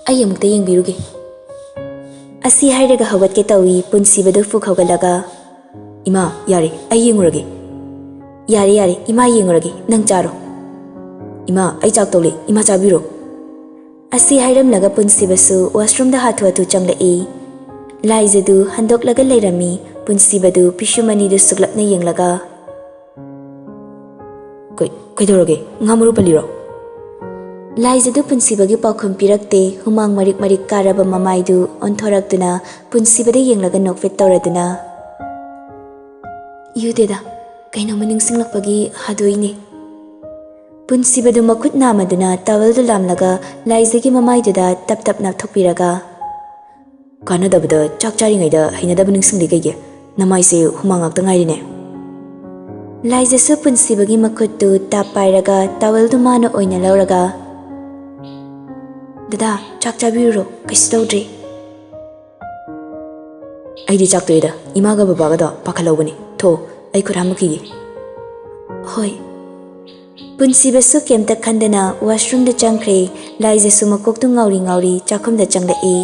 "ꯑꯩ ꯑꯃꯨꯛꯇ ꯌꯦꯡꯕꯤꯔꯨꯒꯦ꯫" ꯑꯁꯤ ꯍꯥꯏꯔꯒ ꯍꯧꯒꯠꯀꯦ ꯇꯧꯏ, ꯄꯨꯟꯁꯤꯕꯗꯨ ꯐꯨꯛ ꯍꯧꯒꯠꯂꯒ, "ꯏꯃꯥ, ꯌꯥꯔꯦ, ꯑꯩ ꯌꯦꯡꯉꯨꯔꯒꯦ꯫" "ꯌꯥꯔꯦ, ꯌꯥꯔꯦ, ꯏꯃꯥ ꯌꯦꯡꯉꯨꯔꯒꯦ, ꯅꯪ ꯆꯥꯔꯣ꯫" "ꯏꯃꯥ, ꯑꯩ ꯆꯥꯛ ꯇꯧꯂꯦ, ꯏꯃꯥ ꯆꯥꯕꯤꯔꯣ꯫" ꯑꯁꯤ ꯍꯥꯏꯔꯝꯂꯒ ꯄꯨꯟꯁꯤꯕꯁꯨ ꯋꯥꯁꯔꯨꯝꯗ ꯍꯥꯊꯨ ꯍꯥꯊꯨ ꯆꯪꯂꯛꯏ꯫ ꯂꯥꯏꯖꯗꯨ ꯍꯟꯗꯣꯛꯂꯒ ꯂꯩꯔꯝꯃꯤ꯫ ꯄꯨꯟꯁꯤꯕꯗꯨ ꯄꯤꯁꯨꯝ ꯑꯅꯤꯗꯨ ꯁꯨꯛꯂꯞꯅ ꯌꯦꯡꯂꯒ, "ꯀꯩ-, ꯀꯩꯗꯧꯔꯒꯦ? ꯉꯥ ꯃꯔꯨ ꯄꯜꯂꯤꯔꯣ?" ꯂꯥꯏꯖꯗꯨ ꯄꯨꯟꯁꯤꯕꯒꯤ ꯄꯥꯎꯈꯨꯝ ꯄꯤꯔꯛꯇꯦ꯫ ꯍꯨꯃꯥꯡ ꯃꯔꯤꯛ ꯃꯔꯤꯛ ꯀꯥꯔꯕ ꯃꯃꯥꯏꯗꯨ ꯑꯣꯟꯊꯣꯔꯛꯇꯨꯅ ꯄꯨꯟꯁꯤꯕꯗ ꯌꯦꯡꯂꯒ ꯅꯣꯛꯐꯦꯠ ꯇꯧꯔꯗꯨꯅ, "ꯌꯨꯗꯦꯗ, ꯀꯩꯅꯣꯝꯃ ꯅꯤꯡꯁꯤꯡꯂꯛꯄꯒꯤ ꯍꯥꯗꯣꯛꯏꯅꯦ꯫" ꯄꯨꯟꯁꯤꯕꯗꯨ ꯃꯈꯨꯠ ꯅꯥꯝꯃꯗꯨꯅ ꯇꯥꯋꯦꯜꯗꯨ ꯂꯥꯝꯂꯒ ꯂꯥꯏꯖꯒꯤ ꯃꯃꯥꯏꯗꯨꯗ ꯇꯞ ꯇꯞꯅ ꯊꯣꯛꯄꯤꯔꯒ, "ꯀꯥꯟꯅꯗꯕꯗ ꯆꯥꯛ ꯆꯥꯔꯤꯉꯩꯗ ꯍꯩꯅꯗꯕ ꯅꯤꯡꯁꯤꯡꯂꯤ ꯀꯩꯒꯤ? ꯅꯃꯥꯏꯁꯦ ꯍꯨꯃꯥꯡ ꯉꯥꯛꯇ ꯉꯥꯏꯔꯤꯅꯦ꯫" ꯂꯥꯏꯖꯁꯨ ꯄꯨꯟꯁꯤꯕꯒꯤ ꯃꯈꯨꯠꯇꯨ ꯇꯥꯞ ꯄꯥꯏꯔꯒ ꯇꯥꯋꯦꯜꯗꯨ ꯃꯥꯅ ꯑꯣꯏꯅ ꯂꯧꯔꯒ, "ꯗꯗꯥ, ꯆꯥꯛ ꯆꯥꯕꯤꯔꯨꯔꯣ, ꯀꯩꯁꯨ ꯇꯧꯗ꯭ꯔꯤ꯫" ꯑꯩꯗꯤ ꯆꯥꯛ ꯇꯣꯛꯑꯦꯗ, ꯏꯃꯥꯒ ꯕꯕꯥꯒꯗꯣ ꯄꯥꯈꯠꯍꯧꯕꯅꯤ꯫ ꯊꯣ, ꯑꯩ ꯈꯨꯠ ꯍꯥꯝꯃꯨꯈꯤꯒꯦ꯫ ꯍꯣꯏ꯫ ꯄꯨꯟꯁꯤꯕꯁꯨ ꯀꯩꯝꯇ ꯈꯟꯗꯅ ꯋꯥꯁꯔꯨꯝꯗ ꯆꯪꯈ꯭ꯔꯦ꯫ ꯂꯥꯏꯖꯁꯨ ꯃꯀꯣꯛꯇꯨ ꯉꯥꯎꯔꯤ ꯉꯥꯎꯔꯤ ꯆꯥꯛꯈꯨꯝꯗ ꯆꯪꯂꯛꯏ꯫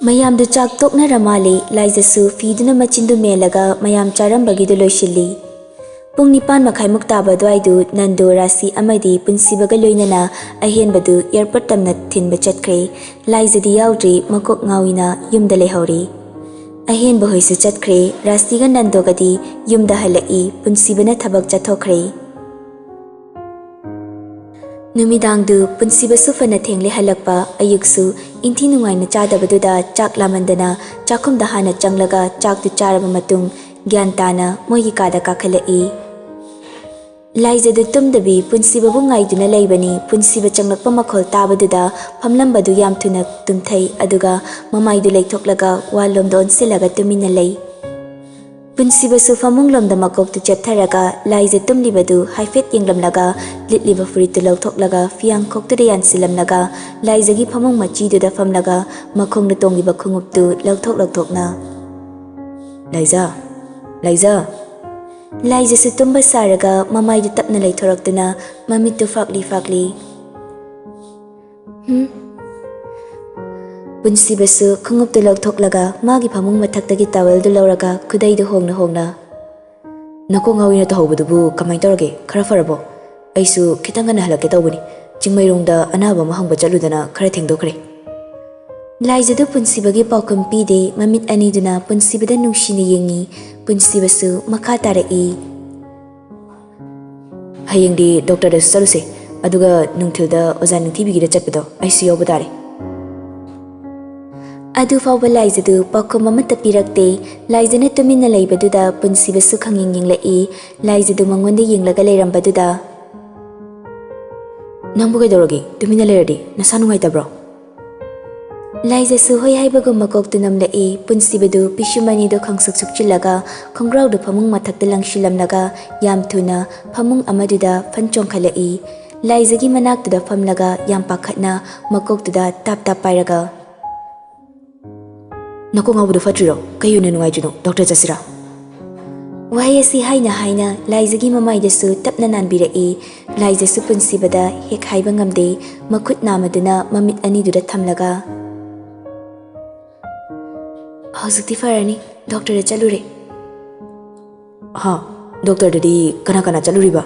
ꯃꯌꯥꯝꯗꯨ ꯆꯥꯛ ꯇꯣꯛꯅꯔ ꯃꯥꯜꯂꯤ꯫ ꯂꯥꯏꯖꯁꯨ ꯐꯤꯗꯨꯅ ꯃꯆꯤꯟꯗꯨ ꯃꯦꯜꯂꯒ ꯃꯌꯥꯝ ꯆꯥꯔꯝꯕꯒꯤꯗꯨ ꯂꯣꯏꯁꯤꯜꯂꯤ꯫ ꯄꯨꯡ ꯅꯤꯄꯥꯟ ꯃꯈꯥꯏꯃꯨꯛ ꯇꯥꯕ ꯑꯗꯨꯋꯥꯏꯗꯨ ꯅꯟꯗꯨ, ꯔꯥꯁꯤ ꯑꯃꯗꯤ ꯄꯨꯟꯁꯤꯕꯒ ꯂꯣꯏꯅꯅ ꯑꯍꯦꯟꯕꯗꯨ ꯑꯦꯌꯔꯄꯣꯔꯠ ꯇꯝꯅ ꯊꯤꯟꯕ ꯆꯠꯈ꯭ꯔꯦ꯫ ꯂꯥꯏꯖꯗꯤ ꯌꯥꯎꯗ꯭ꯔꯤ, ꯃꯀꯣꯛ ꯉꯥꯎꯏꯅ ꯌꯨꯝꯗ ꯂꯩꯍꯧꯔꯤ꯫ ꯑꯍꯦꯟꯕ ꯍꯣꯏꯁꯨ ꯆꯠꯈ꯭ꯔꯦ꯫ ꯔꯥꯁꯤꯒ ꯅꯟꯗꯣꯒꯗꯤ ꯌꯨꯝꯗ ꯍꯜꯂꯛꯏ꯫ ꯄꯨꯟꯁꯤꯕꯅ ꯊꯕꯛ ꯆꯠꯊꯣꯛꯈ꯭ꯔꯦ꯫ ꯅꯨꯃꯤꯗꯥꯡꯗꯨ ꯄꯨꯟꯁꯤꯕꯁꯨ ꯐꯅ ꯊꯦꯡꯂꯦ ꯍꯜꯂꯛꯄ꯫ ꯑꯌꯨꯛꯁꯨ ꯏꯟꯊꯤ ꯅꯨꯡꯉꯥꯏꯅ ꯆꯥꯗꯕꯗꯨꯗ ꯆꯥꯛ ꯂꯥꯝꯃꯟꯗꯅ ꯆꯥꯛꯈꯨꯝꯗ ꯍꯥꯟꯅ ꯆꯪꯂꯒ ꯆꯥꯛꯇꯨ ꯆꯥꯔꯕ ꯃꯇꯨꯡ ꯒ꯭ꯌꯥꯟ ꯇꯥꯅ ꯃꯣꯏꯒꯤ ꯀꯥꯗ ꯀꯥꯈꯠꯂꯛꯏ꯫ ꯂꯥꯏꯖꯗꯨ ꯇꯨꯝꯗꯕꯤ ꯄꯨꯟꯁꯤꯕꯕꯨ ꯉꯥꯏꯗꯨꯅ ꯂꯩꯕꯅꯤ꯫ ꯄꯨꯟꯁꯤꯕ ꯆꯪꯂꯛꯄ ꯃꯈꯣꯜ ꯇꯥꯕꯗꯨꯗ ꯐꯝꯂꯝꯕꯗꯨ ꯌꯥꯝ ꯊꯨꯅ ꯇꯨꯝꯊꯩ, ꯑꯗꯨꯒ ꯃꯃꯥꯏꯗꯨ ꯂꯩꯊꯣꯛꯂꯒ ꯋꯥꯜꯂꯣꯝꯗ ꯑꯣꯟꯁꯤꯜꯂꯒ ꯇꯨꯃꯤꯟꯅ ꯂꯩ꯫ ꯄꯨꯟꯁꯤꯕꯁꯨ ꯐꯃꯨꯡꯂꯣꯝꯗ ꯃꯀꯣꯛꯇꯨ ꯆꯦꯞꯊꯔꯒ ꯂꯥꯏꯖ ꯇꯨꯝꯂꯤꯕꯗꯨ ꯍꯥꯏꯐꯦꯠ ꯌꯦꯡꯂꯝꯂꯒ ꯂꯤꯠꯂꯤꯕ ꯐꯨꯔꯤꯠꯇꯨ ꯂꯧꯊꯣꯛꯂꯒ ꯐꯤꯌꯥꯡꯈꯣꯛꯇꯨꯗ ꯌꯥꯟꯁꯤꯜꯂꯝꯂꯒ ꯂꯥꯏꯖꯒꯤ ꯐꯃꯨꯡ ꯃꯆꯤꯗꯨꯗ ꯐꯝꯂꯒ ꯃꯈꯣꯡꯗ ꯇꯣꯡꯂꯤꯕ ꯈꯣꯡꯎꯞꯇꯨ ꯂꯧꯊꯣꯛ ꯂꯧꯊꯣꯛꯅ, "ꯂꯥꯏꯖ, ꯂꯥꯏꯖ!" ꯂꯥꯏꯖꯁꯨ ꯇꯨꯝꯕ ꯁꯥꯔꯒ ꯃꯃꯥꯏꯗꯨ ꯇꯞꯅ ꯂꯩꯊꯣꯔꯛꯇꯨꯅ ꯃꯃꯤꯠꯇꯨ ꯐꯥꯛꯂꯤ ꯐꯥꯛꯂꯤ꯫ "ꯍꯨꯝ?" ꯄꯨꯟꯁꯤꯕꯁꯨ ꯈꯣꯡꯎꯞꯇꯨ ꯂꯧꯊꯣꯛꯂꯒ ꯃꯥꯒꯤ ꯐꯃꯨꯡ ꯃꯊꯛꯇꯒꯤ ꯇꯥꯋꯦꯜꯗꯨ ꯂꯧꯔꯒ ꯈꯨꯗꯩꯗꯨ ꯍꯣꯡꯅ ꯍꯣꯡꯅ, "ꯅꯀꯣꯛ ꯉꯥꯎꯏꯅ ꯇꯧꯍꯧꯕꯗꯨꯕꯨ ꯀꯃꯥꯏꯅ ꯇꯧꯔꯒꯦ? ꯈꯔ ꯐꯔꯕꯣ? ꯑꯩꯁꯨ ꯈꯤꯇꯪ ꯉꯟꯅ ꯍꯜꯂꯛꯀꯦ ꯇꯧꯕꯅꯤ꯫ ꯆꯤꯡꯃꯩꯔꯣꯡꯗ ꯑꯅꯥꯕ ꯑꯃ ꯍꯪꯕ ꯆꯠꯂꯨꯗꯅ ꯈꯔ ꯊꯦꯡꯗꯣꯛꯈ꯭ꯔꯦ꯫" ꯂꯥꯏꯖꯗꯨ ꯄꯨꯟꯁꯤꯕꯒꯤ ꯄꯥꯎꯈꯨꯝ ꯄꯤꯗꯦ꯫ ꯃꯃꯤꯠ ꯑꯅꯤꯗꯨꯅ ꯄꯨꯟꯁꯤꯕꯗ ꯅꯨꯡꯁꯤꯅ ꯌꯦꯡꯉꯤ꯫ ꯄꯨꯟꯁꯤꯕꯁꯨ ꯃꯈꯥ ꯇꯥꯔꯛꯏ꯫ "ꯍꯌꯦꯡꯗꯤ ꯗꯣꯛꯇꯔꯗꯁꯨ ꯆꯠꯂꯨꯁꯦ, ꯑꯗꯨꯒ ꯅꯨꯡꯊꯤꯜꯗ ꯑꯣꯖꯥ ꯅꯤꯡꯊꯤꯕꯤꯒꯤꯗ ꯆꯠꯄꯗꯣ ꯑꯩꯁꯨ ꯌꯥꯎꯕ ꯇꯥꯔꯦ꯫" ꯑꯗꯨ ꯐꯥꯎꯕ ꯂꯥꯏꯖꯗꯨ ꯄꯥꯎꯈꯨꯝ ꯑꯃꯠꯇ ꯄꯤꯔꯛꯇꯦ꯫ ꯂꯥꯏꯖꯅ ꯇꯨꯃꯤꯟꯅ ꯂꯩꯕꯗꯨꯗ ꯄꯨꯟꯁꯤꯕꯁꯨ ꯈꯪꯌꯦꯡ ꯌꯦꯡꯂꯛꯏ꯫ ꯂꯥꯏꯖꯗꯨ ꯃꯉꯣꯟꯗ ꯌꯦꯡꯂꯒ ꯂꯩꯔꯝꯕꯗꯨꯗ, "ꯅꯪꯕꯨ ꯀꯩꯗꯧꯔꯒꯦ? ꯇꯨꯃꯤꯟꯅ ꯂꯩꯔꯗꯤ ꯅꯁꯥ ꯅꯨꯡꯉꯥꯏꯇꯕ꯭ꯔꯣ?" ꯂꯥꯏꯖꯁꯨ ꯍꯣꯏ ꯍꯥꯏꯕꯒꯨꯝ ꯃꯀꯣꯛꯇꯨ ꯅꯝꯂꯛꯏ꯫ ꯄꯨꯟꯁꯤꯕꯗꯨ ꯄꯤꯁꯨꯝ ꯑꯅꯤꯗꯨ ꯈꯪꯁꯨꯛ ꯁꯨꯛꯆꯤꯜꯂꯒ ꯈꯣꯡꯒ꯭ꯔꯥꯎꯗꯨ ꯐꯃꯨꯡ ꯃꯊꯛꯇ ꯂꯪꯁꯤꯜꯂꯝꯂꯒ ꯌꯥꯝ ꯊꯨꯅ ꯐꯃꯨꯡ ꯑꯃꯗꯨꯗ ꯐꯟ ꯆꯣꯡꯈꯠꯂꯛꯏ꯫ ꯂꯥꯏꯖꯒꯤ ꯃꯅꯥꯛꯇꯨꯗ ꯐꯝꯂꯒ ꯌꯥꯝ ꯄꯥꯈꯠꯅ ꯃꯀꯣꯛꯇꯨꯗ ꯇꯥꯞ ꯇꯥꯞ ꯄꯥꯏꯔꯒ, ꯅꯀꯣꯛ ꯉꯥꯎꯕꯗꯣ ꯐꯠꯇ꯭ꯔꯤꯔꯣ? ꯀꯩ ꯑꯣꯏꯅ ꯅꯨꯡꯉꯥꯏꯇ꯭ꯔꯤꯅꯣ? ꯗꯣꯛꯇꯔ ꯆꯠꯁꯤꯔꯥ? ꯋꯥꯍꯩ ꯑꯁꯤ ꯍꯥꯏꯅ ꯍꯥꯏꯅ ꯂꯥꯏꯖꯒꯤ ꯃꯃꯥꯏꯗꯁꯨ ꯇꯞꯅ ꯅꯥꯟꯕꯤꯔꯛꯏ꯫ ꯂꯥꯏꯖꯁꯨ ꯄꯨꯟꯁꯤꯕꯗ ꯍꯦꯛ ꯍꯥꯏꯕ ꯉꯝꯗꯦ, ꯃꯈꯨꯠ ꯅꯥꯝꯃꯗꯨꯅ ꯃꯃꯤꯠ ꯑꯅꯤꯗꯨꯗ ꯊꯝꯂꯒ, "ꯍꯧꯖꯤꯛꯇꯤ ꯐꯔꯅꯤ, ꯗꯣꯛꯇꯔꯗ ꯆꯠꯂꯨꯔꯦ꯫" "ꯍꯥ? ꯗꯣꯛꯇꯔꯗꯗꯤ ꯀꯅꯥ ꯀꯅꯥ ꯆꯠꯂꯨꯔꯤꯕ?"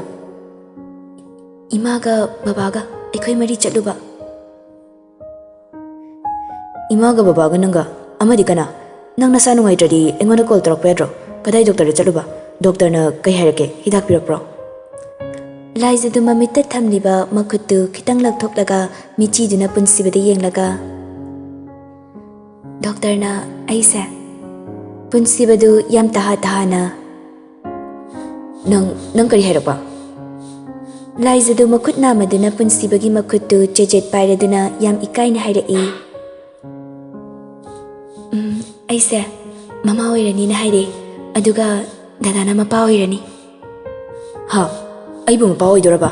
"ꯏꯃꯥꯒ ꯕꯕꯥꯒ ꯑꯩꯈꯣꯏ ꯃꯔꯤ ꯆꯠꯂꯨꯕ꯫" "ꯏꯃꯥꯒ ꯕꯕꯥꯒ ꯅꯪꯒ? ꯑꯃꯗꯤ ꯀꯅꯥ? ꯅꯪ ꯅꯁꯥ ꯅꯨꯡꯉꯥꯏꯇ꯭ꯔꯗꯤ ꯑꯩꯉꯣꯟꯗ ꯀꯣꯜ ꯇꯧꯔꯛꯄ ꯌꯥꯗ꯭ꯔꯣ? ꯀꯗꯥꯏ ꯗꯣꯛꯇꯔꯗ ꯆꯠꯂꯨꯕ? ꯗꯣꯛꯇꯔꯅ ꯀꯩ ꯍꯥꯏꯔꯛꯀꯦ? ꯍꯤꯗꯥꯛ ꯄꯤꯔꯛꯄ꯭ꯔꯣ?" ꯂꯥꯏꯖꯗꯨ ꯃꯃꯤꯠꯇ ꯊꯝꯂꯤꯕ ꯃꯈꯨꯠꯇꯨ ꯈꯤꯇꯪ ꯂꯧꯊꯣꯛꯂꯒ ꯃꯤꯆꯤꯗꯨꯅ ꯄꯨꯟꯁꯤꯕꯗ ꯌꯦꯡꯂꯒ, "ꯗꯣꯛꯇꯔꯅ ꯑꯩꯁꯦ," ꯄꯨꯟꯁꯤꯕꯗꯨ ꯌꯥꯝ ꯇꯍꯥ ꯇꯍꯥꯅ, "ꯅꯪ, ꯅꯪ ꯀꯔꯤ ꯍꯥꯏꯔꯛꯄ?" ꯂꯥꯏꯖꯗꯨ ꯃꯈꯨꯠ ꯅꯥꯝꯃꯗꯨꯅ ꯄꯨꯟꯁꯤꯕꯒꯤ ꯃꯈꯨꯠꯇꯨ ꯆꯦꯖꯦꯠ ꯄꯥꯏꯔꯗꯨꯅ ꯌꯥꯝ ꯏꯀꯥꯏꯅ ꯍꯥꯏꯔꯛꯏ, "ꯎꯝ, ꯑꯩꯁꯦ ꯃꯃꯥ ꯑꯣꯏꯔꯅꯤꯅ ꯍꯥꯏꯔꯛꯑꯦ, ꯑꯗꯨꯒ ꯗꯗꯥꯅ ꯃꯄꯥ ꯑꯣꯏꯔꯅꯤ꯫" "ꯍꯥ? ꯑꯩꯕꯨ ꯃꯄꯥ ꯑꯣꯏꯗꯣꯔꯕ?"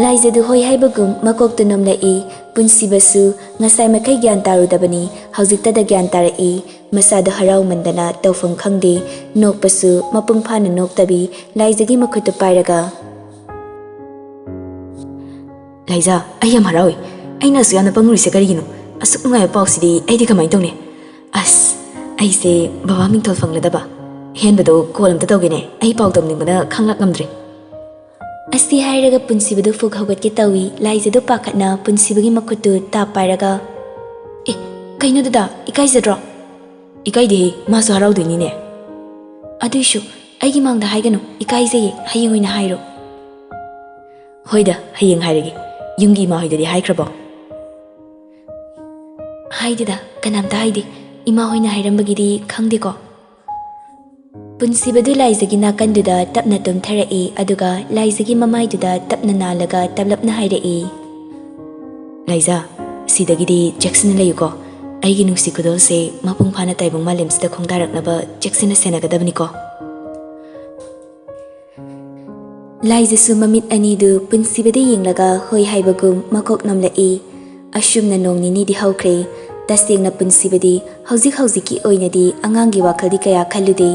ꯂꯥꯏꯖꯗꯨ ꯍꯣꯏ ꯍꯥꯏꯕꯒꯨꯝ ꯃꯀꯣꯛꯇꯨ ꯅꯣꯝꯂꯛꯏ꯫ ꯄꯨꯟꯁꯤꯕꯁꯨ ꯉꯁꯥꯏ ꯃꯈꯩ ꯒ꯭ꯌꯥꯟ ꯇꯥꯔꯨꯗꯕꯅꯤ, ꯍꯧꯖꯤꯛꯇꯗ ꯒ꯭ꯌꯥꯟ ꯇꯥꯔꯛꯏ꯫ ꯃꯁꯥꯗꯨ ꯍꯔꯥꯎꯃꯟꯗꯅ ꯇꯧꯐꯝ ꯈꯪꯗꯦ꯫ ꯅꯣꯛꯄꯁꯨ ꯃꯄꯨꯡ ꯐꯥꯅ ꯅꯣꯛꯇꯕꯤ ꯂꯥꯏꯖꯒꯤ ꯃꯈꯨꯠꯇꯨ ꯄꯥꯏꯔꯒ, "ꯂꯥꯏꯖꯥ, ꯑꯩ ꯌꯥꯝ ꯍꯔꯥꯎꯏ꯫ ꯑꯩꯅ ꯑꯁꯨꯛ ꯌꯥꯝꯅ ꯄꯪꯂꯨꯔꯤꯁꯦ ꯀꯔꯤꯒꯤꯅꯣ? ꯑꯁꯨꯛ ꯅꯨꯡꯉꯥꯏꯕ ꯄꯥꯎꯁꯤꯗꯤ ꯑꯩꯗꯤ ꯀꯃꯥꯏꯅ ꯇꯧꯅꯤ? ꯑꯁ, ꯑꯩꯁꯦ ꯕꯕꯥ ꯃꯤꯡꯊꯣꯜ ꯐꯪꯂꯗꯕ꯫ ꯍꯦꯟꯕꯗꯣ ꯀꯣꯜ ꯑꯝꯇ ꯇꯧꯒꯦꯅꯦ, ꯑꯩ ꯄꯥꯎ ꯇꯝꯅꯤꯡꯕꯅ ꯈꯥꯡꯂꯥꯛ ꯉꯝꯗ꯭ꯔꯦ꯫" ꯑꯁꯤ ꯍꯥꯏꯔꯒ ꯄꯨꯟꯁꯤꯕꯗꯨ ꯐꯨꯛ ꯍꯧꯒꯠꯀꯦ ꯇꯧꯏ꯫ ꯂꯥꯏꯖꯗꯨ ꯄꯥꯈꯠꯅ ꯄꯨꯟꯁꯤꯕꯒꯤ ꯃꯈꯨꯠꯇꯨ ꯇꯥꯞ ꯄꯥꯏꯔꯒ, "ꯑꯦ, ꯀꯩꯅꯣ ꯗꯗꯥ, ꯏꯀꯥꯏꯖꯗ꯭ꯔꯣ?" "ꯏꯀꯥꯏꯗꯦꯍꯦ, ꯃꯥꯁꯨ ꯍꯔꯥꯎꯗꯣꯏꯅꯤꯅꯦ꯫" "ꯑꯗꯨꯏꯁꯨ ꯑꯩꯒꯤ ꯃꯥꯡꯗ ꯍꯥꯏꯒꯅꯨ, ꯏꯀꯥꯏꯖꯩꯌꯦ, ꯍꯌꯦꯡ ꯑꯣꯏꯅ ꯍꯥꯏꯔꯣ꯫" "ꯍꯣꯏꯗ, ꯍꯌꯦꯡ ꯍꯥꯏꯔꯒꯦ꯫ ꯌꯨꯝꯒꯤ ꯏꯃꯥ ꯍꯣꯏꯗꯗꯤ ꯍꯥꯏꯈ꯭ꯔꯕꯣ?" "ꯍꯥꯏꯗꯦꯗ, ꯀꯅꯥꯝꯇ ꯍꯥꯏꯗꯦ꯫ ꯏꯃꯥ ꯍꯣꯏꯅ ꯍꯥꯏꯔꯝꯕꯒꯤꯗꯤ ꯈꯪꯗꯦꯀꯣ꯫" ꯄꯨꯟꯁꯤꯕꯗꯨ ꯂꯥꯏꯖꯒꯤ ꯅꯥꯀꯟꯗꯨꯗ ꯇꯞꯅ ꯇꯨꯝꯊꯔꯛꯏ, ꯑꯗꯨꯒ ꯂꯥꯏꯖꯒꯤ ꯃꯃꯥꯏꯗꯨꯗ ꯇꯞꯅ ꯅꯥꯜꯂꯒ ꯇꯞꯂꯞꯅ ꯍꯥꯏꯔꯛꯏ, "ꯂꯥꯏꯖꯥ, ꯁꯤꯗꯒꯤꯗꯤ ꯆꯦꯛꯁꯤꯟꯅ ꯂꯩꯌꯨꯀꯣ꯫ ꯑꯩꯒꯤ ꯅꯨꯡꯁꯤ ꯈꯨꯗꯣꯜꯁꯦ ꯃꯄꯨꯡ ꯐꯥꯅ ꯇꯥꯏꯕꯪ ꯃꯥꯂꯦꯝꯁꯤꯗ ꯈꯣꯡꯗꯥꯔꯛꯅꯕ ꯆꯦꯛꯁꯤꯟꯅ ꯁꯦꯟꯅꯒꯗꯕꯅꯤꯀꯣ꯫" ꯂꯥꯏꯖꯁꯨ ꯃꯃꯤꯠ ꯑꯅꯤꯗꯨ ꯄꯨꯟꯁꯤꯕꯗ ꯌꯦꯡꯂꯒ ꯍꯣꯏ ꯍꯥꯏꯕꯒꯨꯝ ꯃꯀꯣꯛ ꯅꯣꯝꯂꯛꯏ꯫ ꯑꯁꯨꯝꯅ ꯅꯣꯡ ꯅꯤꯅꯤꯗꯤ ꯍꯧꯈ꯭ꯔꯦ꯫ ꯇꯁꯦꯡꯅ ꯄꯨꯟꯁꯤꯕꯗꯤ ꯍꯧꯖꯤꯛ ꯍꯧꯖꯤꯛꯀꯤ ꯑꯣꯏꯅꯗꯤ ꯑꯉꯥꯡꯒꯤ ꯋꯥꯈꯜꯗꯤ ꯀꯌꯥ ꯈꯜꯂꯨꯗꯦ꯫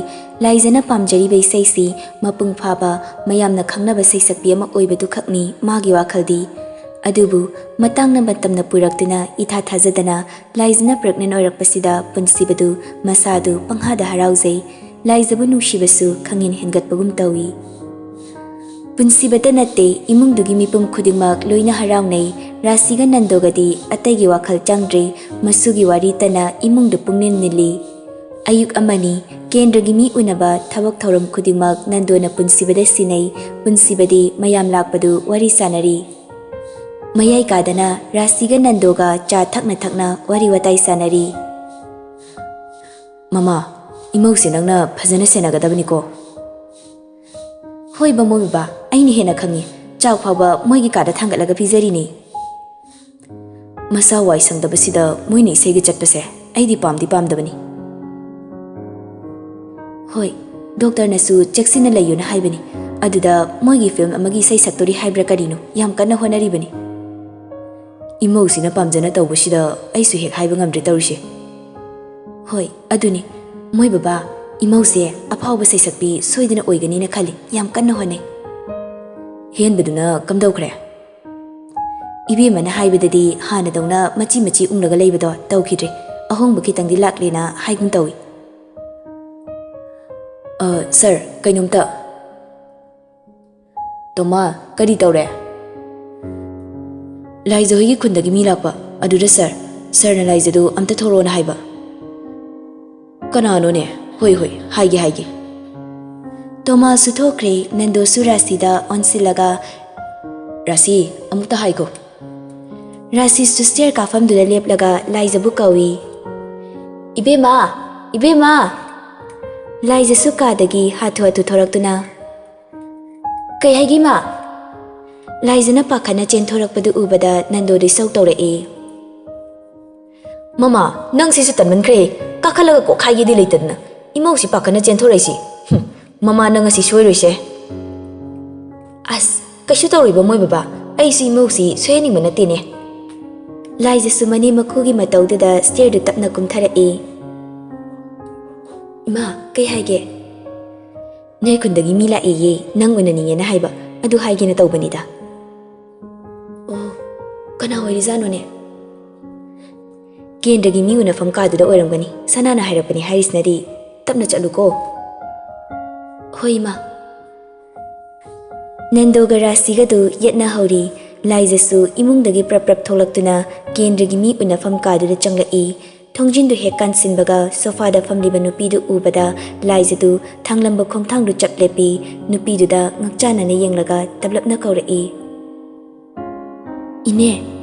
ꯂꯥꯏꯖꯅ ꯄꯥꯝꯖꯔꯤꯕ ꯏꯁꯩꯁꯤ ꯃꯄꯨꯡ ꯐꯥꯕ, ꯃꯌꯥꯝꯅ ꯈꯪꯅꯕ ꯁꯩꯁꯛꯄꯤ ꯑꯃ ꯑꯣꯏꯕꯗꯨꯈꯛꯅꯤ ꯃꯥꯒꯤ ꯋꯥꯈꯜꯗꯤ꯫ ꯑꯗꯨꯕꯨ ꯃꯇꯥꯡꯅ ꯃꯇꯝꯅ ꯄꯨꯔꯛꯇꯨꯅ ꯏꯊꯥ ꯊꯥꯖꯗꯅ ꯂꯥꯏꯖꯅ pregnant ꯑꯣꯏꯔꯛꯄꯁꯤꯗ ꯄꯨꯟꯁꯤꯕꯗꯨ ꯃꯁꯥꯗꯨ ꯄꯪꯍꯥꯗ ꯍꯔꯥꯎꯖꯩ꯫ ꯂꯥꯏꯖꯕꯨ ꯅꯨꯡꯁꯤꯕꯁꯨ ꯈꯪꯍꯦꯟ ꯍꯦꯟꯒꯠꯄꯒꯨꯝ ꯇꯧꯏ꯫ ꯄꯨꯟꯁꯤꯕꯇ ꯅꯠꯇꯦ, ꯏꯃꯨꯡꯗꯨꯒꯤ ꯃꯤꯄꯨꯝ ꯈꯨꯗꯤꯡꯃꯛ ꯂꯣꯏꯅ ꯍꯔꯥꯎꯅꯩ꯫ ꯔꯥꯁꯤꯒ ꯅꯟꯗꯣꯒꯗꯤ ꯑꯇꯩꯒꯤ ꯋꯥꯈꯜ ꯆꯪꯗ꯭ꯔꯦ, ꯃꯁꯨꯒꯤ ꯋꯥꯔꯤꯇꯅ ꯏꯃꯨꯡꯗꯨ ꯄꯨꯡꯅꯤꯜ ꯅꯤꯜꯂꯤ꯫ ꯑꯌꯨꯛ ꯑꯃꯅꯤ, ꯀꯦꯟꯗ꯭ꯔꯒꯤ ꯃꯤ ꯎꯅꯕ ꯊꯕꯛ ꯊꯧꯔꯝ ꯈꯨꯗꯤꯡꯃꯛ ꯅꯟꯗꯣꯅ ꯄꯨꯟꯁꯤꯕꯗ ꯁꯤꯟꯅꯩ꯫ ꯄꯨꯟꯁꯤꯕꯗꯤ ꯃꯌꯥꯝ ꯂꯥꯛꯄꯗꯨ ꯋꯥꯔꯤ ꯁꯥꯟꯅꯔꯤ꯫ ꯃꯌꯥꯏ ꯀꯥꯗꯅ ꯔꯥꯁꯤꯒ ꯅꯟꯗꯣꯒ ꯆꯥ ꯊꯛꯅ ꯊꯛꯅ ꯋꯥꯔꯤ ꯋꯥꯇꯥꯏ ꯁꯥꯟꯅꯔꯤ꯫ "ꯃꯃꯥ, ꯏꯃꯧꯁꯦ ꯅꯪꯅ ꯐꯖꯅ ꯁꯦꯟꯅꯒꯗꯕꯅꯤꯀꯣ꯫" "ꯍꯣꯏ ꯕꯃꯣꯏ ꯕꯕꯥ, ꯑꯩꯅ ꯍꯦꯟꯅ ꯈꯪꯉꯤ꯫ ꯆꯥꯛ ꯐꯥꯎꯕ ꯃꯣꯏꯒꯤ ꯀꯥꯗ ꯊꯥꯡꯒꯠꯂꯒ ꯄꯤꯖꯔꯤꯅꯤ꯫ ꯃꯁꯥ ꯋꯥꯏ ꯁꯪꯗꯕꯁꯤꯗ ꯃꯣꯏꯅ ꯏꯁꯩꯒ ꯆꯠꯄꯁꯦ ꯑꯩꯗꯤ ꯄꯥꯝꯗꯤ ꯄꯥꯝꯗꯕꯅꯤ꯫" "ꯍꯣꯏ, ꯗꯣꯛꯇꯔꯅꯁꯨ ꯆꯦꯛꯁꯤꯟꯅ ꯂꯩꯌꯨꯅ ꯍꯥꯏꯕꯅꯤ꯫ ꯑꯗꯨꯗ ꯃꯣꯏꯒꯤ ꯐꯤꯜꯝ ꯑꯃꯒꯤ ꯏꯁꯩ ꯁꯛꯇꯣꯔꯤ ꯍꯥꯏꯕ꯭ꯔꯥ ꯀꯔꯤꯅꯣ, ꯌꯥꯝ ꯀꯟꯅ ꯍꯣꯠꯅꯔꯤꯕꯅꯤ꯫" "ꯏꯃꯧꯁꯤꯅ ꯄꯥꯝꯖꯅ ꯇꯧꯕꯁꯤꯗ ꯑꯩꯁꯨ ꯍꯦꯛ ꯍꯥꯏꯕ ꯉꯝꯗ꯭ꯔꯦ ꯇꯧꯔꯤꯁꯦ꯫" "ꯍꯣꯏ, ꯑꯗꯨꯅꯤ꯫ ꯃꯣꯏ ꯕꯕꯥ, ꯏꯃꯧꯁꯦ ꯑꯐꯥꯎꯕ ꯁꯩꯁꯛꯄꯤ ꯁꯣꯏꯗꯅ ꯑꯣꯏꯒꯅꯤꯅ ꯈꯜꯂꯤ꯫ ꯌꯥꯝ ꯀꯟꯅ ꯍꯣꯠꯅꯩ꯫" "ꯍꯦꯟꯕꯗꯨꯅ ꯀꯝꯗꯧꯈ꯭ꯔꯦ?" "ꯏꯕꯦꯝꯃꯅ ꯍꯥꯏꯕꯗꯗꯤ ꯍꯥꯟꯅꯗꯧꯅ ꯃꯆꯤ ꯃꯆꯤ ꯎꯪꯂꯒ ꯂꯩꯕꯗꯣ ꯇꯧꯈꯤꯗ꯭ꯔꯦ꯫ ꯑꯍꯣꯡꯕ ꯈꯤꯇꯪꯗꯤ ꯂꯥꯛꯂꯦꯅ ꯍꯥꯏꯒꯨꯝ ꯇꯧꯏ꯫" "ꯑ, ꯁꯥꯔ, ꯀꯩꯅꯣꯝꯇ꯫" "ꯇꯣꯃꯥ, ꯀꯔꯤ ꯇꯧꯔꯦ?" "ꯂꯥꯏꯖ ꯍꯣꯏꯒꯤ ꯈꯨꯟꯗꯒꯤ ꯃꯤ ꯂꯥꯛꯄ꯫ ꯑꯗꯨꯗ ꯁꯥꯔ, ꯁꯥꯔꯅ ꯂꯥꯏꯖꯗꯨ ꯑꯝꯇ ꯊꯣꯔꯛꯑꯣꯅ ꯍꯥꯏꯕ꯫" "ꯀꯅꯥꯅꯣꯅꯦ? ꯍꯣꯏ, ꯍꯣꯏ, ꯍꯥꯏꯒꯦ, ꯍꯥꯏꯒꯦ꯫" ꯇꯣꯃꯥꯁꯨ ꯊꯣꯛꯈ꯭ꯔꯦ꯫ ꯅꯟꯗꯣꯁꯨ ꯔꯥꯁꯤꯗ ꯑꯣꯟꯁꯤꯜꯂꯒ, "ꯔꯥꯁꯤ, ꯑꯃꯨꯛꯇ ꯍꯥꯏꯈꯣ꯫" ꯔꯥꯁꯤꯁꯨ ꯁ꯭ꯇꯦꯌꯔ ꯀꯥꯐꯝꯗꯨꯗ ꯂꯦꯞꯂꯒ ꯂꯥꯏꯖꯕꯨ ꯀꯧꯏ꯫ "ꯏꯕꯦꯝꯃ! ꯏꯕꯦꯝꯃ!" ꯂꯥꯏꯖꯁꯨ ꯀꯥꯗꯒꯤ ꯍꯥꯊꯨ ꯍꯥꯊꯨ ꯊꯣꯔꯛꯇꯨꯅ, "ꯀꯩ ꯍꯥꯏꯒꯦ, ꯏꯃꯥ?" ꯂꯥꯏꯖꯅ ꯄꯥꯈꯠꯅ ꯆꯦꯟꯊꯣꯔꯛꯄꯗꯨ ꯎꯕꯗ ꯅꯟꯗꯣꯗ ꯏꯁꯧ ꯇꯧꯔꯛꯏ꯫ "ꯃꯃꯥ, ꯅꯪ ꯁꯤꯁꯨ ꯇꯟꯃꯟꯈ꯭ꯔꯦ꯫ ꯀꯥꯈꯠꯂꯒ ꯀꯣꯛ ꯍꯥꯏꯒꯦꯗꯤ ꯂꯩꯇꯗꯅ ꯏꯃꯧꯁꯤ ꯄꯥꯈꯠꯅ ꯆꯦꯟꯊꯣꯔꯛꯏꯁꯤ꯫ ꯍꯨꯝ, ꯃꯃꯥ, ꯅꯪ ꯉꯁꯤ ꯁꯣꯏꯔꯣꯏꯁꯦ꯫" "ꯑꯁ, ꯀꯩꯁꯨ ꯇꯧꯔꯣꯏ ꯕꯃꯣꯏ ꯕꯕꯥ꯫ ꯑꯩꯁꯨ ꯏꯃꯧꯁꯤ ꯁꯣꯏꯍꯟꯅꯤꯡꯕ ꯅꯠꯇꯦꯅꯦ꯫" ꯂꯥꯏꯖꯁꯨ ꯃꯅꯦꯝ ꯃꯀꯨꯒꯤ ꯃꯇꯧꯗꯨꯗ ꯁ꯭ꯇꯦꯌꯔꯗꯨ ꯇꯞꯅ ꯀꯨꯝꯊꯔꯛꯏ꯫ "ꯏꯃꯥ, ꯀꯩ ꯍꯥꯏꯒꯦ?" "ꯅꯣꯏ ꯈꯨꯟꯗꯒꯤ ꯃꯤ ꯂꯥꯛꯑꯦꯌꯦ, ꯅꯪ ꯎꯅꯅꯤꯡꯉꯦꯅ ꯍꯥꯏꯕ, ꯑꯗꯨ ꯍꯥꯏꯒꯦꯅ ꯇꯧꯕꯅꯤꯗ꯫" "ꯑꯣ, ꯀꯅꯥ ꯑꯣꯏꯔꯤꯖꯥꯠꯅꯣꯅꯦ?" "ꯀꯦꯟꯗ꯭ꯔꯒꯤ ꯃꯤ ꯎꯅꯐꯝ ꯀꯥꯗꯨꯗ ꯑꯣꯏꯔꯝꯒꯅꯤ, ꯁꯅꯥꯅ ꯍꯥꯏꯔꯛꯄꯅꯤ ꯍꯥꯏꯔꯤꯁꯤꯅꯗꯤ, ꯇꯞꯅ ꯆꯠꯂꯨꯀꯣ꯫" "ꯍꯣꯏ ꯏꯃꯥ꯫" ꯅꯟꯗꯣꯒ ꯔꯥꯁꯤꯒꯗꯨ ꯌꯦꯠꯅꯍꯧꯔꯤ꯫ ꯂꯥꯏꯖꯁꯨ ꯏꯃꯨꯡꯗꯒꯤ ꯄ꯭ꯔꯞ ꯄ꯭ꯔꯞ ꯊꯣꯛꯂꯛꯇꯨꯅ ꯀꯦꯟꯗ꯭ꯔꯒꯤ ꯃꯤ ꯎꯅꯐꯝ ꯀꯥꯗꯨꯗ ꯆꯪꯂꯛꯏ꯫ ꯊꯣꯡꯖꯤꯟꯗꯨ ꯍꯦꯛ ꯀꯥꯟꯁꯤꯟꯕꯒ ꯁꯣꯐꯥꯗ ꯐꯝꯂꯤꯕ ꯅꯨꯄꯤꯗꯨ ꯎꯕꯗ ꯂꯥꯏꯖꯗꯨ ꯊꯥꯡꯂꯝꯕ ꯈꯣꯡꯊꯥꯡꯗꯨ ꯆꯞ ꯂꯦꯞꯄꯤ꯫ ꯅꯨꯄꯤꯗꯨꯗ ꯉꯛꯆꯥꯟꯅꯅ ꯌꯦꯡꯂꯒ ꯇꯞꯂꯞꯅ ꯀꯧꯔꯛꯏ, "ꯏꯅꯦ!"